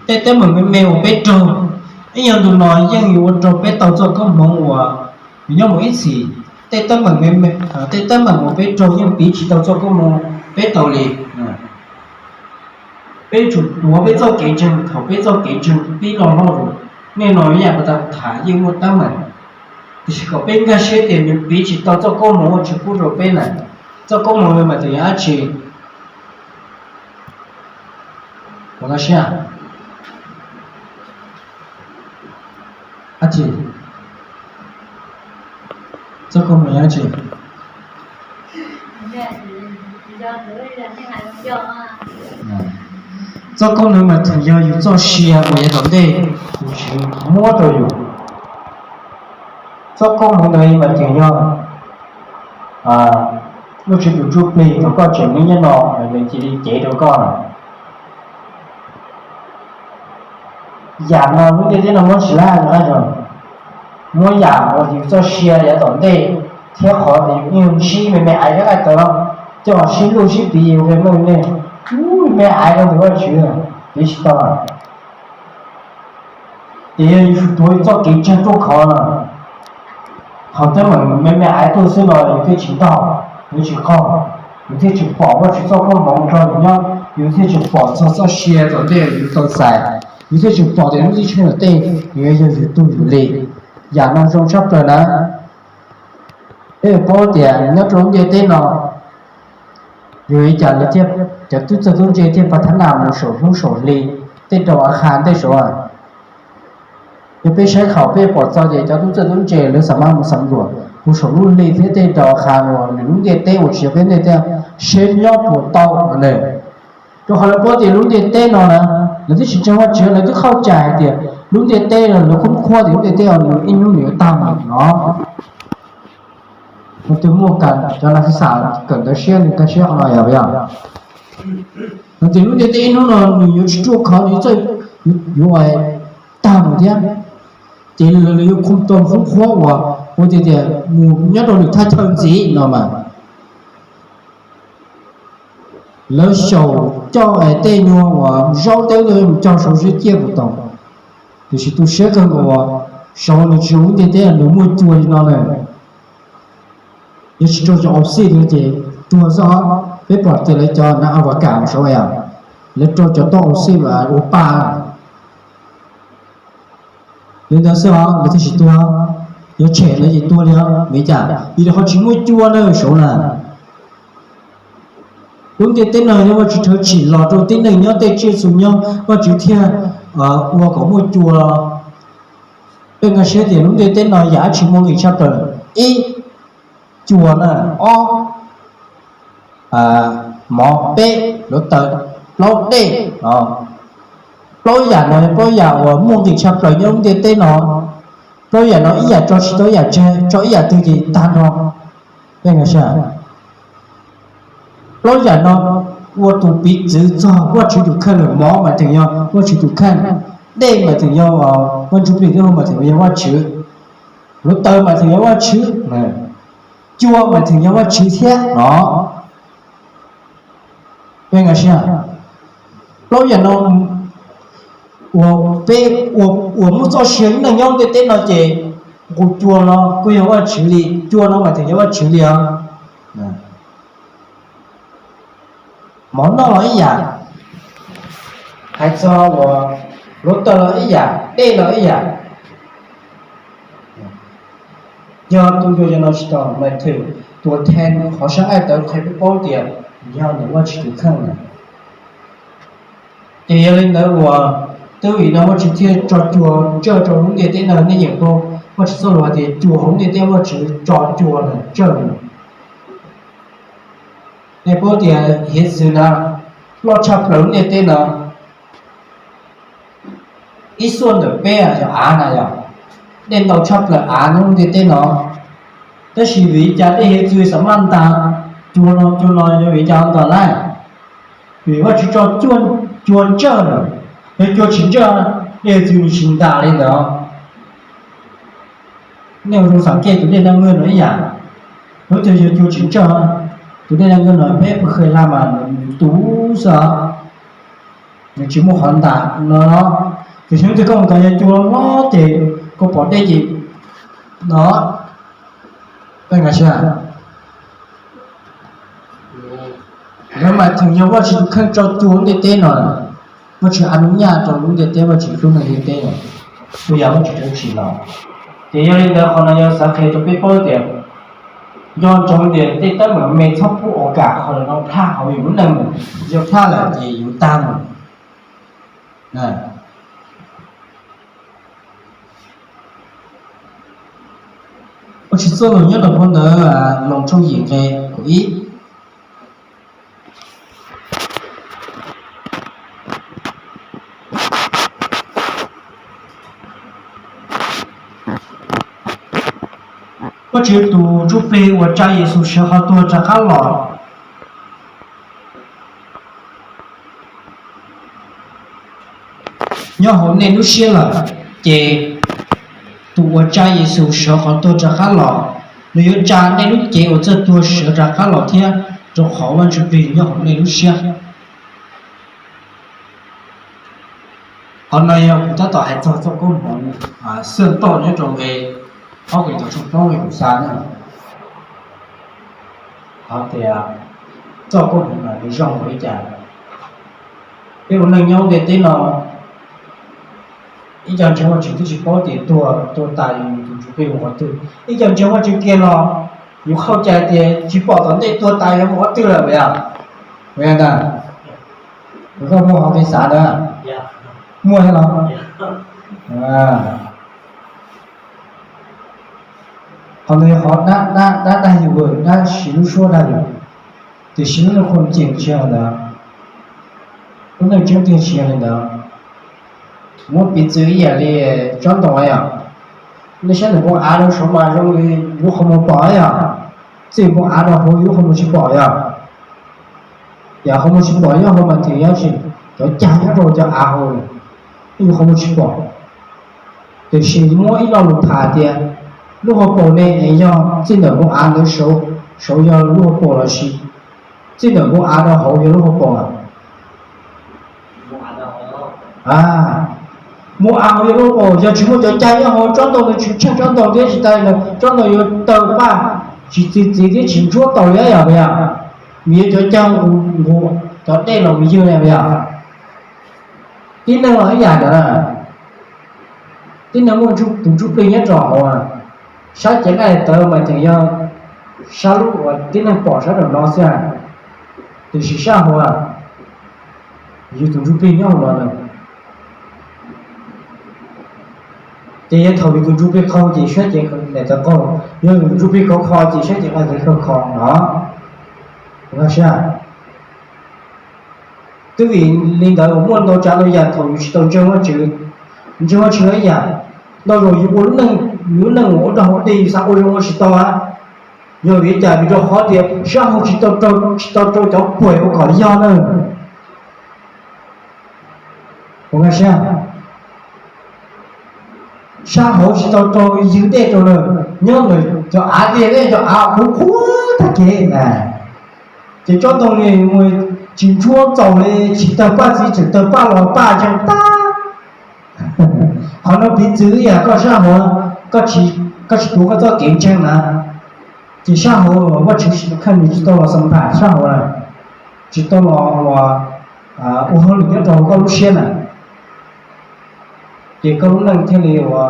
Tej teeb meem me me uas peb raug ib nyuag ntu no yeej yuav ua rau peb tau txoj koob hmoov uas nyob mus ib txhis. Tej teeb meem me, tej teeb meem uas peb raug yeej piv tsis tau txoj koob hmoov peb tau li. Peb tsum tuav peb txoj kev ntseeg, thaum peb txoj kev ntseeg pib loj hlob lawm, nej no yam kuv tau tham yeej muaj teeb meem, tiam sis kom peb nkag siab tias nws piv tsis tau txoj koob hmoov Vajtswv pub rau peb na. Txoj koob hmoov mas tus yog dab tsi? Ua no siab, dab tsi? Txoj koob hmoov yog dab tsi? Txoj koob hmoov mas tseem yog yus txoj sia uas yav tom ntej tus Tswv muab rau yus. Txoj koob hmoov ntawd mas tseem yog Vajtswv tus ntsuj plig thaum koj tseem neej nyob no, nws cia li cev rau koj. Yam no lub ntiaj teb no muab tsis lab, muab yam uas yus txoj sia yav tom ntej thiab qhov yus yeej sib me me aiv ib qais tawv coj sib luj sib piv yus qe meej nej, me aiv rau tus Vajtswv, piv tsis tau. Ces yog yus tsum tuav txoj kev ntseeg ruaj khov no. Thaum teeb meem me me aiv tuaj xwb no yus thiaj tsis ntaug, yus tsis qaug, yus thiaj tsis pom Vajtswv txoj koob hmoov nrog yus nyob, yus thiaj tsis pom txog txoj sia tom ntej yus tau txais, yus thiaj tsis pom tias lub ntuj teb tom ntej nws yuav yog yus tug yus li. Yam no zoo tshaj plaws na. Peb paub tias nyob rau lub ntiaj teb no, yog li cas lawv thiaj, cov tub txawj tub ntse thiaj pab thab nas mus saum hnub saum hli, tej rau a kha tej saud. Yog peb saib khaum peb pom txog ces cov tub txawj tub ntse lawv xam maj mus xam luam mus saum lub hli thiab tej rau a kha uas nws lub ntiaj teb uas tsis yog peb ntiaj teb seb nyob puas tau no. Rau qhov lawv paub tias lub ntiaj teb no na, lawv twb tsis ntseeg Vajtswv, lawv twb qauj cai hais tias lub ntiaj teb no lawv khub qhuab tias lub ntiaj teb no nws ib hnub nws yuav tag mus no. Tus muaj kam cov nas xis xas kawm ntawv siab nws kaj siab qhov no yog yog. No ces lub ntiaj teb ib hnub no nws yuav tsis ruaj khov, nws txawj yuav tag mus thiab. Ces lawv yuav khum tau hoob qhuab uas ua tias tias mus nyob rau lwm thaj chaw ntxiv no mas lawv xyaum coj tej nyuag uas zaub teb mus cog saum zeb ciaj puas tau. Tiam sis tu siab kawg nkaus uas saud nws tsis zoo lub ntiaj teb, nws muaj cua li no na. Yog tsis rau cov au xij no ces tuag xwb os. Peb pom tias lawv cov nav a va kam saud yom, lawv rau cov toj au xij ua pa li ntawd xwb os, lawv thiaj tsis tuag. Yog tshem lawv ces tuag li os. Vim cas? Vim lawv ho tsis muaj cua na saud na. Lub ntiaj teb no yog Vajtswv rhawv tsim los rau tib neeg nyob tej tsiaj txhu nyob, Vajtswv thiaj ua kom muaj cua. Peb nkag siab tias lub ntiaj teb no yam dab tsi muaj nqis tshaj plaws? Ib, cua na. Ob, mov. Peb, hluav taws. Plaub, dej. Plaub yam no yog plaub yam uas muaj nqis tshaj plaws nyob lub ntiaj teb no. Plaub yam no ib yam tso tsis tau ib yam tseg, tso ib yam twg ces tag nrho. Peb nkag siab, plaub yam no ua tus piv txwv txog Vajtswv tus kheej lawm. Mov mas tseem yog Vajtswv tus kheej, dej mas tseem yog Vaj Ntsuj Plig thiab mas tseem yog Vajtswv, hluav taws mas tseem yog Vajtswv, cua mas tseem yog Vajtswv thiab no. Peb nkag siab, plaub yam no uas peb uas muaj txoj sia neej nyob ntiaj teb no ces nqus cua no kuj yog Vajtswv li, cua no mas tseem yog Vajtswv li os. Mov noj los ib yam, hais txog uas hluav taws los ib yam, dej los ib yam. Yog tus ncua cov no tsis tau, mas thwm tuam theej qhov sab nqaij tawv qhia peb paub tias yog ntawm Vajtswv tus kheej na. Ces yog li ntawd uas twb vim no Vajtswv thiaj tso cua ntsawj rau lub ntiaj teb no. Nej nyeem paub Vajtswv txoj lus hais tias cua hauv ntiaj teb Vajtswv tso cua ntsawj. Nej paub tias hiav txwv na loj tshaj plaws lub ntiaj teb no. Ib xuaj ntawm peb yog av na yog, dej ntau tshaj plaws av nyob lub ntiaj teb no. Tab sis vim li cas dej hiav txwv xav maj ntas cua no, cua no yog vim li cas ntas na? Vim Vajtswv tso cua ntsawj lawm. Yog cua tsis ntsawj, dej hiav txwv nws tsis ntas li ntawd. Nej ua zoo xam kej tus dej naj nwj no ib yam, lub twg yog cua tsis ntsawj, tus dej naj nwj no peb pw qhia hla mas nws tu xwb os, nws tsis muaj qhov ntas no. Tiam sis lub twg koj mus tod yog cua hlob ces koj pom dej ces no, peb nkag siab. Lawv mas tseem yog Vajtswv tus kheej tso cua lub ntiaj teb no, Vajtswv a nub nyaj rau lub ntiaj teb, Vajtswv hlub neeg ntiaj teb no, kuj yog Vajtswv rhawv tsim los. Ces yog li ntawd qhov no yog xav qhia rau peb paub tias nco ntsoov tias tej teeb meem me txhob pub ua kam qhov lawm no plaj hauv yus lub neej. Yog plaj lawm ces yus tag mus. Ua tsis txuj lus nyob rau hauv ntawd Loos tshooj yim nqe kaum ib. Vajtswv tus ntsuj plig uas tsa Yexus sawv qhov tuag rov qab los nyob hauv nej lub siab lawm, ces tus uas tsa Yexus sawv qhov tuag rov qab los, nws yuav tsa nej lub cev uas txawj tuag sawv rov qab los thiab, rau qhov Vaj Ntsuj Plig nyob hauv nej lub siab. Qhov no yog kuv tab tom hais txog txoj koob hmoov xwj toj nyob rau nqe ob Korintos tshooj plaub nqe kaum xya na. Hais tias txoj koob hmoov no nws zoo npaum li cas. Peb ua neej nyob ntiaj teb no, ib co ntseeg Vajtswv twb tsis paub tias tuag, tuag tas yus tus ntsuj plig mus qhov twg. Ib co ntseeg Vajtswv kiag los yus qhauj cai tias tsis pom tom ntej tuag tas yuav mus qhov twg lawm yom. Ua li ntawd, koj muaj hauv kev xav ntawd, muaj thiab los? Qhov ntawd yog qhov dab, dab, dab dag yus, dab siv lub suab dag yus. Tiam sis lub neej qhuas ncees tsis yog li ntawd. Lub neej tseeb tiag tsis yog li ntawd. Muab piv txwv ib yam li tsob ntoo yom, nej saib ntawm npoo av rau saud mas zoo li lub qhov muag pom yom. txij npoo av rau hauv yus qhov muag tsis pom yog, yam qhov muag tsis pom nyob hauv mas tseem yog tsis, cov cag nyob rau cov av hauv, yus qhov muag tsis pom. Tiam sis muab ib lo lus tham tias lub hauv paus ne es yog txij ntawm npoo av ntawd saud, saud yog lub hauv paus los sis txij ntawm npoo av rau hauv yog lub hauv paus. Npoo av hauv yog lub hauv paus, yog tsis muaj cov cag nyob hauv tsob ntoo ntawd tsis tsheej tsob ntoo thiab tsis tas li ntawd tsob ntoo yuav tawg paj, tsis txi txiv thiab tsis ntsuab tau li yog puas yog? Vim yog cov cag nqus cov dej los mus ywg li puas yog? Tib neeg los ib yam ntawd na, tib neeg muaj tus ntsuj plig nyob rau hauv, sab cev nqaij tawv mas tseem yog sab lub uas tib neeg pom sab nraum no xwb, tiam sis sab hauv yus tus ntsuj plig nyob hauv no lawm. Ces yog thaum yus tus ntsuj plig qaug ces sab cev nqaij tawv qaug, yog yus tus ntsuj plig khov kho ces sab cev nqaij tawv khov kho no. Ua siab. Twb vim li ntawd uas muaj ntau tsav ntau yam thaum yus tsis tau ntseeg Vajtswv, ntseeg Vajtswv ib yam, ntau zaus yus ua lub neej, yus lub neej uas ua dog ua dig yus xav ua zoo ua tsis tau a. Yog vim li cas? Vim rau qhov tias sab hauv tsis tau rau, tsis tau rau cov puag ua kom yog na. Ua siab. Sab hauv tsis tau rau ywg dej rau lawm, nyob ntawm cov av tiag, cov av qhuav qhuav tag kev na. Ces tsob ntoo li mus tsis ntsuab txaus li, tsis tawg paj txiv tseem tawg paj los paj ntseeg tag. Qhov no piv txwv ib yam koj sab hauv, koj tsis tuav koj txoj kev ntseeg na, ces sab hauv Vajtswv khaj nws tsis tau los xas pham sab hauv na, tsis tau los ua ua hauj lwm nyob rau hauv koj lub siab na, ces koj lub neej thiaj li ua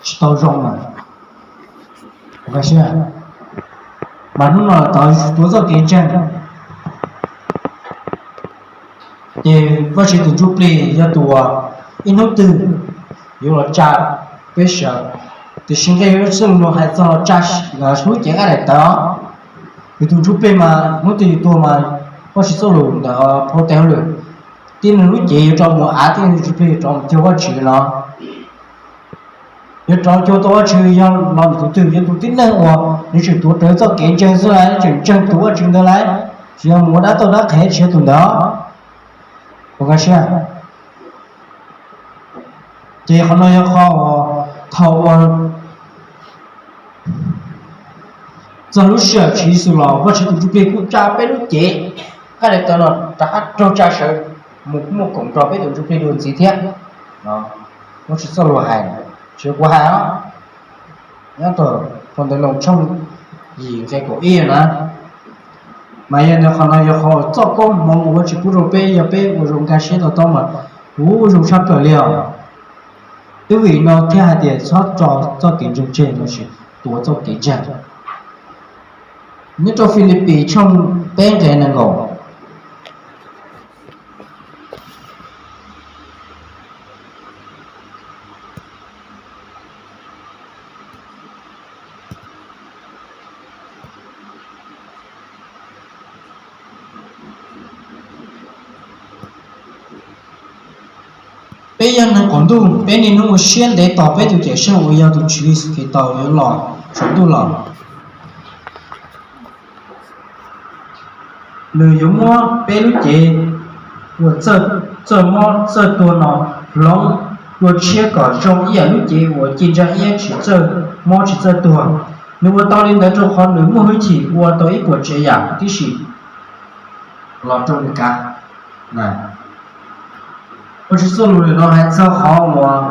tsis tau zoo na. Mas hnub no tau tuav txoj kev ntseeg, ces Vajtswv tus ntsuj plig yog tus uas ib hnub twg yuav los tsa peb sawv. Tiam sis nqe Vajtswv txoj lus no hais txog los tsa lub cev nqaij daim tawv. Yus tus ntsuj plig mas hnub twg yus tuag mas Vajtswv txoj lus ntawm phau tes hauj lwm, tib neeg lub cev yuav rov mus av, tib neeg tus ntsuj plig yuav rov mus cuag Vajtswv no. Yuav rov cuag tau Vajtswv yog los ntawm tus twg? Yog tus tib neeg uas nws tseem tuav rawv txoj kev ntseeg xwb lauj, tseem ntseeg tus Vajtswv ntawd lauj, tsis yog mus ua dab toj dab qhev, tsis yog tus ntawd. Ua siab. Ces qhov no yog qhov uas thaum uas txog lub sij hawm Tswv Yexus los Vajtswv tus ntsuj plig kuj tsa peb lub cev nqaij daim tawv no rov qab raug tsa sawv mus muaj koom nrog peb tus ntsuj plig dua ntxiv thiab. Vajtswv txoj lus hais, tsis yog kuv hais os. Nyob rau phau Ntawv Loos tshooj yim nqe kaum ib na. Mas yog ntawd qhov no yog qhov txoj koob hmoov uas Vajtswv pub rau peb, yog peb ua zoo nkag siab to taub mas kuv ua zoo tshaj plaws li os. Twb vim no thiaj hais tias txhob tso txoj kev ntseeg tseg lossis tuav txoj kev ntseeg. Nyob rau Filipis tshooj peb nqe nees nkaum. Peb yog neeg qaum ntuj, peb niaj hnub ua siab ntev tos peb tus Cawmseej uas yog tus Tswv Yexus Khetos yuav los saum ntuj los. Nws yuav muab peb lub cev uas txawj mob txawj tuag no hloov dua tshiab kom zoo ib yam lub cev uas ci ntsa iab tsis txawj mob tsis txawj tuag. Nws ua tau li ntawd rau qhov nws muaj hwj chim ua tau ib puas tsav yam tib si los rau nws kav. Ua Tswv txoj lus lwm no hais txog qhov uas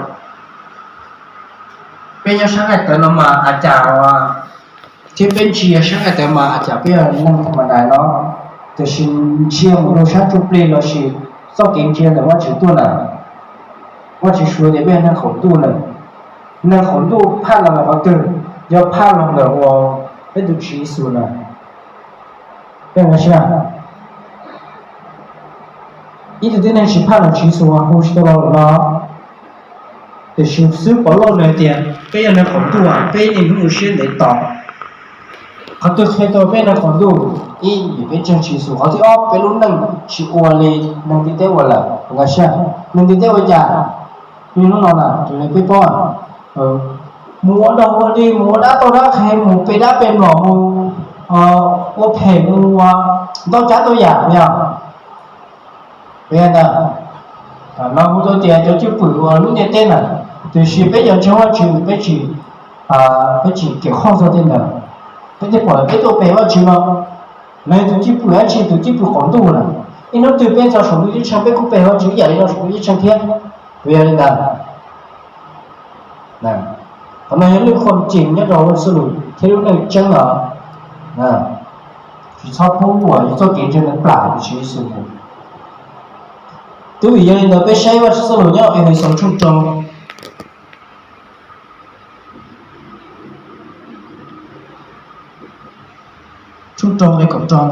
peb nyob sab nqaij tawv no mas a cas thiab peb ntsia sab nqaij tawv mas a cas peb yog neeg tha ma das no, tiam sis ntsia mus rau sab ntsuj plig lossis txoj kev ntsia ntawm Vajtswv tuaj na, Vajtswv suav tias peb yog neeg qaum ntuj lawm. Neeg qaum ntuj phaj los ntawm qhov twg? Yog phaj los ntawm uas peb tus Tswv Yexus na. Peb ua siab, ib tug tib neeg tsis phaj los Tswv Yexus hu tsis tau los lawm no. Tiam sis xwb Pov Lauj nws hais tias peb yog neeg qaum ntuj, peb niaj hnub ua siab ntev tos. Qhov twg qhia tau peb neeg qaum ntuj? Ib, vim peb ntseeg Tswv Yexus. Qhov thib ob, peb lub neej tsis ua li neeg ntiaj teb ua lawm. Ua siab, neeg ntiaj teb ua cas? Niaj hnub no na, raws li peb paub, mus ua dog ua dig, mus ua dab toj dab qhev, mus pe dab pe mlom, mus ua phem mus ua ntau tsav ntau yam yog. Ntawd no hu tau tias cov cwj pwm uas lub ntiaj teb na, tiam sis peb cov ntseeg Vajtswv peb tsis, peb tsis kev qhoj txog tej ntawd. Peb thiaj pom peb tuaj pe Vajtswv no, nws tus cwj pwm dab tsi? Tus cwj pwm qaum ntuj na. Ib hnub twg peb txog saum ntuj ceeb tsheej peb kuj pe Vajtswv ib yam li no saum ntuj ceeb tsheej thiab. Vim yog li ntawd, qhov no yog lub qhuam cees nyob rau Vajtswv lus thiab lub neej tseeb os. Tsis txhob pub uas yus txoj kev ntseeg ntawd plam rau Tswv Yexus. Twb vim yog li ntawd peb saib Vajtswv txoj lus nyob Efexus tshooj rau, tshooj rau nqe kaum rau.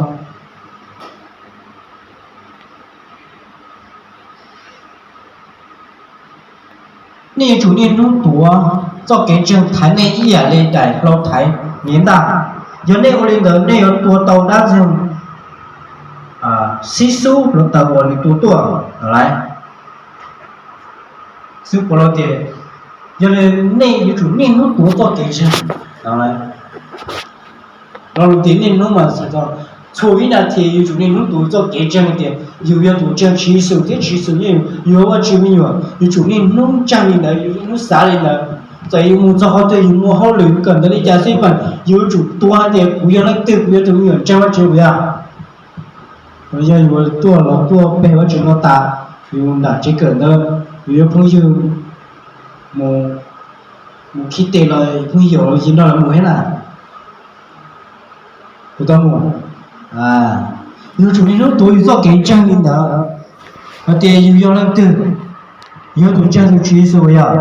Nej yuav tsum niaj hnub tuav txoj kev ntseeg thaiv nej ib yam li daim hlau thaiv hniav ntaj. Yog nej ua li ntawd nej yuav tua tau dab ntxwg xib xub hluav taws uas nws tua tuaj lawm. Xwb puas los tias, yog li nej yuav tsum niaj hnub tuav txoj kev ntseeg. Lo lus tias niaj hnub mas txhua ib nas this yus tsum niaj hnub tuav txoj kev ntseeg tias yus yog tus ntseeg Tswv Yexus thiab Tswv Yexus nyob yus, yus yog Vajtswv me nyuam, yus tsum niaj hnub ntseeg li ntawd, yus niaj hnub xav li ntawd. Txawm yus mus txog qhov twg yus muaj hauj lwm kawm ntawv li cas xij peem, yus yuav tsum tuav hais tias kuv yog leej twg, kuv yog tus me nyuam ntseeg Vajtswv puas yog? Yog yus tuaj los tuaj pe Vajtswv no tas, yus nram tsev kawm ntawv, yus yuav phooj ywg mus khib tes los phooj ywg los yus nrog lawv mus thiab na. Kuv tau mus, yus tsum niaj hnub tuav yus txoj kev ntseeg li ntawd, hais tias yus yog leej twg, yus yog tus ntseeg tus Tswv Yexus yog.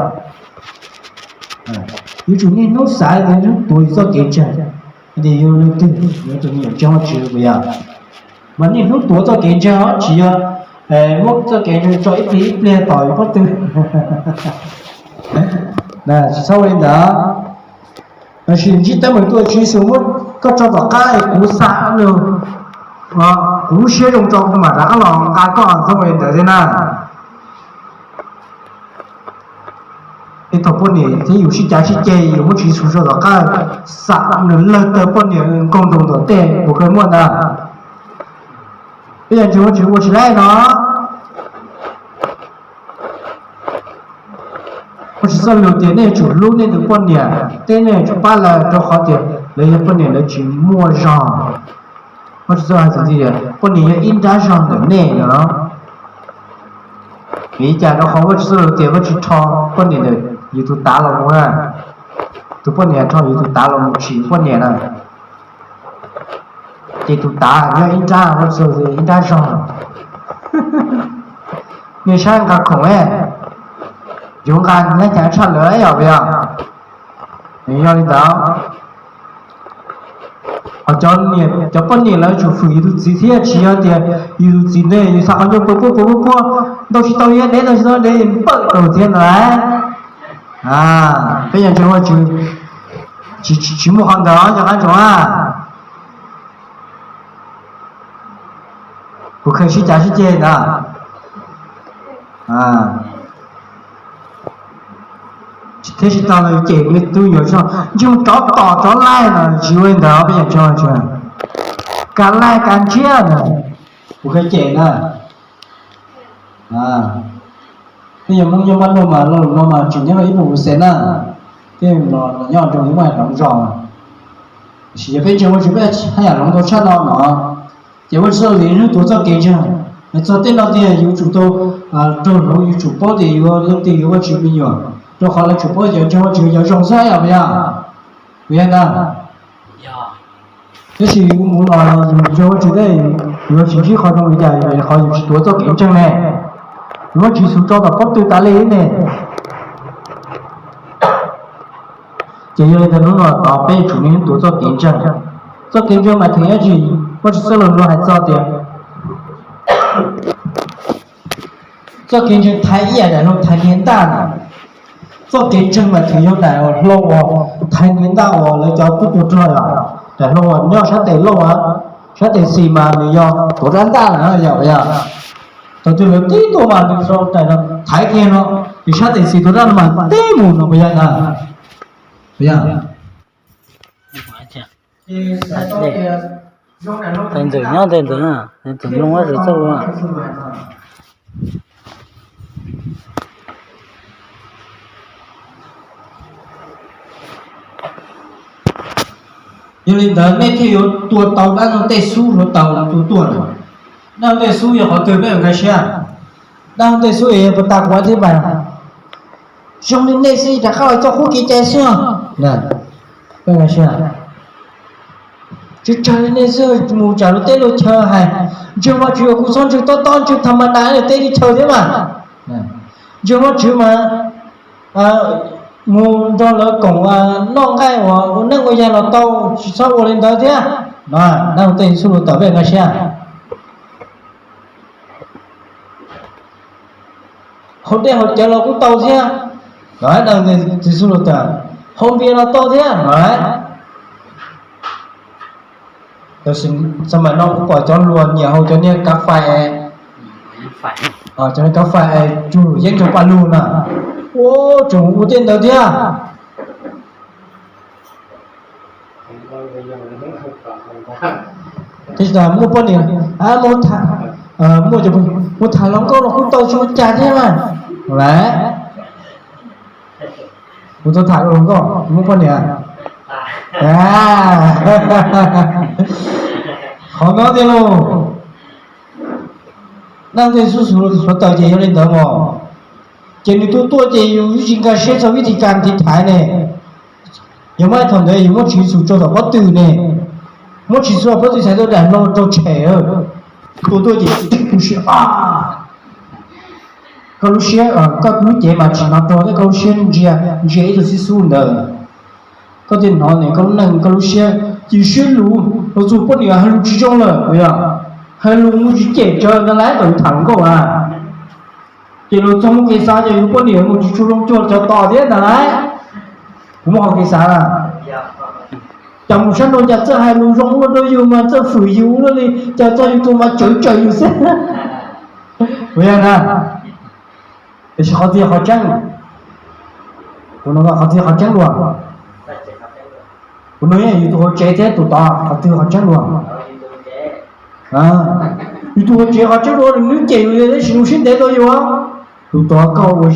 Yus tsum niaj hnub xav tias hnub tuav yus txoj kev ntseeg, tias yus leej twg, yus tus me nyuam ntseeg Vajtswv puas yog? Mas niaj hnub tuav txoj kev ntseeg tsis yog muab txoj kev ntseeg tso ib pliag ib pliag tos yus pob tw. Tsis txhob ua li ntawd. Tab sis ntsib teeb meem tuaj Tswv Yexus muab koj tso tom qab es kuv xa nws, kuv lub siab zoo tso kuv mam rov qab los nqa koj ntxoog li ntawd thiab na. Ib thaum poj niam thiab yus sib cav sib ceg yus muab Tswv Yexus tso tom qab, xa nws lawg taw poj niam nkaug nroos tom tej puas kawg muaj ntag. Peb yog ntseeg Vajtswv ua tsis laib no. Vajtswv txoj lus tias nej yuav tsum hlub nej tus poj niam thiab nej yuav tsum pab lawv rau qhov tias lawv yog poj niam lawv tsis muaj zog. Vajtswv txoj lus hais tias poj niam yog ib nrab zog ntawm nej no. Vim li cas? Rau qhov Vajtswv txoj lus tias Vajtswv rho poj niam ntawm yus tus tav los mus na. Tus poj niam rho yus tus tav los mus tsim poj niam na. Ces tus tav yog ib nrab, Vajtswv ib nrab zog. Nej saib nqa khoom, yuav nqa nab cas tshaj lawm yom, puas yog? Nws yog li ntawd. Ho cov, cov poj niam lawv tsum hwm yus tus txiv thiab, tsis yog tias yus tus txiv ntawd yus xa qhov ncauj puag puag puag puag puag, ntaus tsis tau yus deb, ntaus tsis tau deb npawm rau thiab no. Peb yog ntseeg Vajtswv, tsis muaj qhov ntawd cov qab ntsoov a. Kuv kheev sib cav sib ceg ntag. Thiab tsis tau los cem kuv tus nyuam tso, ntsej muag rov tom rov laij no, tsis ua li ntawd peb yog ntseeg Vajtswv. Kav laij kav ntshiab no, kuv kheev cem na. Peb yog Hmoob nyob Mab Nuj mas lo lus no mas tseem nyob rau ib puas percent na, tej los nyob rau ib muaj hloov zog. Tiam sis yog peb ntseeg Vajtswv peb haj yam hloov tau tshaj no no. Ces Vajtswv txoj lus tias hnub tuav txoj kev ntseeg, txog tej no tiag yus tsum tau raug hloov, yus tsum paub tias yus leej twg yog Vajtswv me nyuam, rau qhov lawv tsum paub cov ntseeg Vajtswv cov zoo xwb yom, puas yog? Puas yog ntag? Tab sis yus mus los yus ntseeg Vajtswv thiab yus tsis ntsib qhov zoo li cas, qhov yus tsis tuav txoj kev ntseeg ne, yus muab Tswv Yexus tso tom pob tw tas li ne. Ces yog li ntawd hnub no tod peb yuav tsum niaj hnub tuav txoj kev ntseeg. Txoj kev ntseeg mas theem dab tsi? Vajtswv txoj lus hais txog tias txoj kev ntseeg thaiv ib yam daim hlau thaiv hniav ntaj na. Txoj kev ntseeg mas theem yog daim hlau uas thaiv hniav ntaj uas lawv cov tub tuag rog yom, daim hlau uas nyob sab tes lauj, sab tes xis mas nws yog tuav rab ntaj na yom, yog thaum twg lawv tib tuaj mas nws sau daim no thaiv kiag no, ces sab tes xis tuav rab no mas tib mus no puas yog ntag? Puas yog? Ntxawm nyob ntawm ntawd na, ntxawm mloog ua zam txoj lus. Yog li ntawd nej thiaj yuav tua tau dab ntxwg tej xub hluav taws tus tuaj na. Dab ntxwg tej xub yog qhov twg peb nkag siab? Dab ntxwg tej xub yog puas tas kuv thiab mas. Zoo li nej xwb rov qab los txoj qub kev cai xwb. Peb nkag siab. Tsis tsawg li nej xwb mus tsam luag teb luag chaw hais, ntseeg Vajtswv uas kuv txhob ntseeg tob tob, ntseeg tham ma das luag teb luag chaw thiab mas. Ntseeg Vajtswv mas mus nrog lawv koom noj nqaij uas ua neej ua yaig los tau, tsis txhob ua li ntawd thiab. No, dab ntxwg tej xub hluav taws peb nkag siab. Haus dej haus cawv los kuj tau thiab, no, dab ntxwg tej xub hluav taws. Haus npias los tau thiab, no. Tab sis xab mas no kuv pom cov hluas nyiam haus cov niag kav fais, cov niag kav fais es cug yeeb rau paj lug na. Ua tseem ua tej ntawd thiab. Tab sis muaj poj niam, muaj, mus tham hluas nkauj los kuj tau tsis ua cas thiab mas. Lawm, kuv tau tham hluas nkauj muaj poj niam. Qhov no tiag lauj. Dab ntxwg tej xub hluav taws ces yog li ntawd mog. Ces nws tuaj tuaj ces yus tsis nkag siab txog vib thib kas tiv thaiv ne. Yog muaj thaum ntawd yus muab Tswv Yexus tso tom pob tw ne, muab Tswv Yexus pob tw txhais tau daim hlau rau tshem. Tuaj tuaj ces tu siab, koj lub siab, koj lub cev mas tsis hnov rau thiab, koj lub siab ntsia, ntsia ib tug xib xub ntawd. Koj thiaj hnov ne, koj lub neej koj lub siab cia siab luv, los txog poj niam hais lus tsis zoo lawm, yog hais lus mus tsis cem tsawv ntawd lawm, kom yus tham hluas nkauj a. Ces los txog muaj kev xav ces yus poj niam mus tsis tshua zoo cuag cov tos thiab ntag lauj. Kuv muaj qhov kev xav na, cas mus sab nraud cas txawj hais lus zoo ua rau yus mas txawj fwm yus ua luaj li, cas txog yus tus mas tsawv tsawv yus xwb. Kuv yog na, tiam sis qhov twg yog qhov tseeb? Kuv no qhov twg yog qhov tseeb dua? Kuv no yog yus tus hauv tsev thiab tus tod qhov twg qhov tseeb dua? Yus tus hauv tsev qhov tseeb dua, nws cem yus tab sis nws siab ntev rau yus. Tus tod koj ua,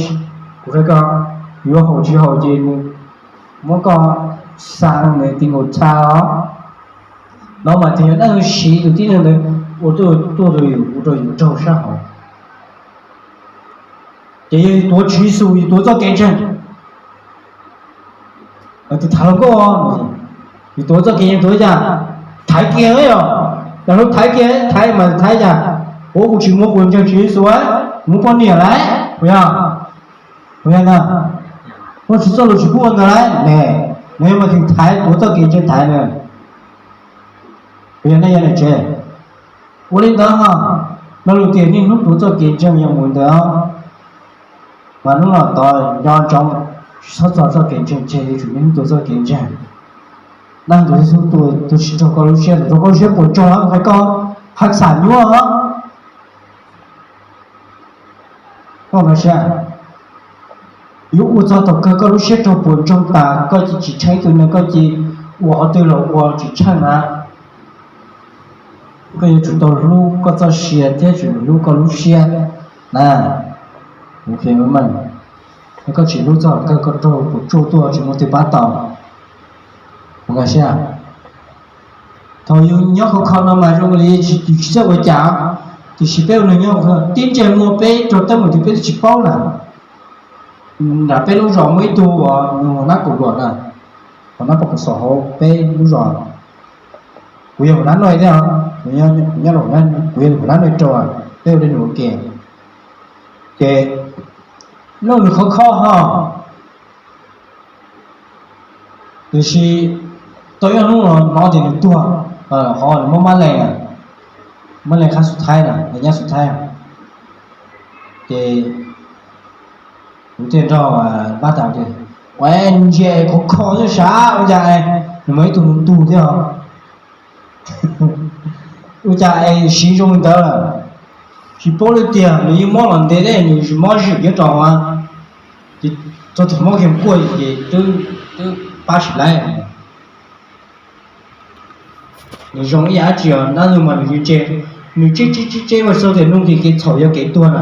kuv qhia koj, yuav haum tsis haum ces nws muab koj xa nws ti nkaus tha os. No mas tus yog dab siv tus tib neeg ntawd ua tuaj rau yus, ua rau yus raug sab hauv. Ces yog yus tuav Tswv Yexus, yus tuav txoj kev ntseeg. Tus tham hluas nkauj, yus tuav txoj kev ntseeg tuav cas? Thaiv kiag os, cas lub thaiv kiag, thaiv mas thaiv cas? Ua kuv tsis muaj, kuv ntseeg Tswv Yexus, kuv muaj poj niam lawm, puas yog? Puas yog ntag? Muaj tsis txoj lus tsis pub ua ntawd lawm ne. Nws yog mas tus thaiv, tuav txoj kev ntseeg thaiv na. Puas yog nej yog niam tsev? Ua li ntawd ho, lo lus tias niaj hnub tuav txoj kev ntseeg yog mus ntawd. Mas hnub no tod nco ntsoov, tsis txhob txog txoj kev ntseeg tseg, yuav tsum niaj hnub tuav txoj kev ntseeg. Dab ntxwg tej xub tua, tua tsis raug koj lub siab, tua raug koj lub siab puas tsaug, hais koj haj xam nyuaj os. Koj nkag siab, yuav ua txog thaum kawg koj lub siab raug puas ntsoog tas koj cia tsis tsheej tus neeg, koj cia ua qhov twg los ua tsis tsheej na. Koj yuav tsum tau hlub koj txoj sia thiab tsum hlub koj lub siab na. Koj tsis hlub txog kawg koj raug puas tsuaj tuaj tsis muaj twg pab tau. Kuv nkag siab, thaum yus nyob khov kho no mas zoo li yus tsis txawj ua cas, tiam sis peb ua neeg nyob khov kho tib ntsej muag peb raug teeb meem twg peb twb tsis paub na. Nram peb lub zos muaj ib tug uas nws ua nab kaum luam na, ua nab pom kaum xom hauv peb lub zos. Kuv yog ua nab noj thiab, kuv nyob, kuv yog ua nab noj rau, peb ua dej num ua ke. Ces noj nws khov kho ho, tiam sis tau ib hnub no hnov tias nws tuag, qhov nws muab mab leeg, mab leeg qhab xub thaib na, nyab xub thaib. Ces kuv thiaj nrog pab tas tias, ua ntsia khov kho xwb sav, ua cas nws mas ib tug ntug thiab os. Ua cas es siv zoo li ntawd lawm? Tsis paub li tiag, nws yeej mob los ntev thiab nws tsis mob zwm nyob rau hauv, ces txog thaum mob kiag kuaj ces twb pab tsis laib. Nws zoo ib yam dab tsi os, dab laug mas nws yeej tseb, nws tseb tseb tseb tseb ua rau tias nug tias kev txhaum yog kev tuag na.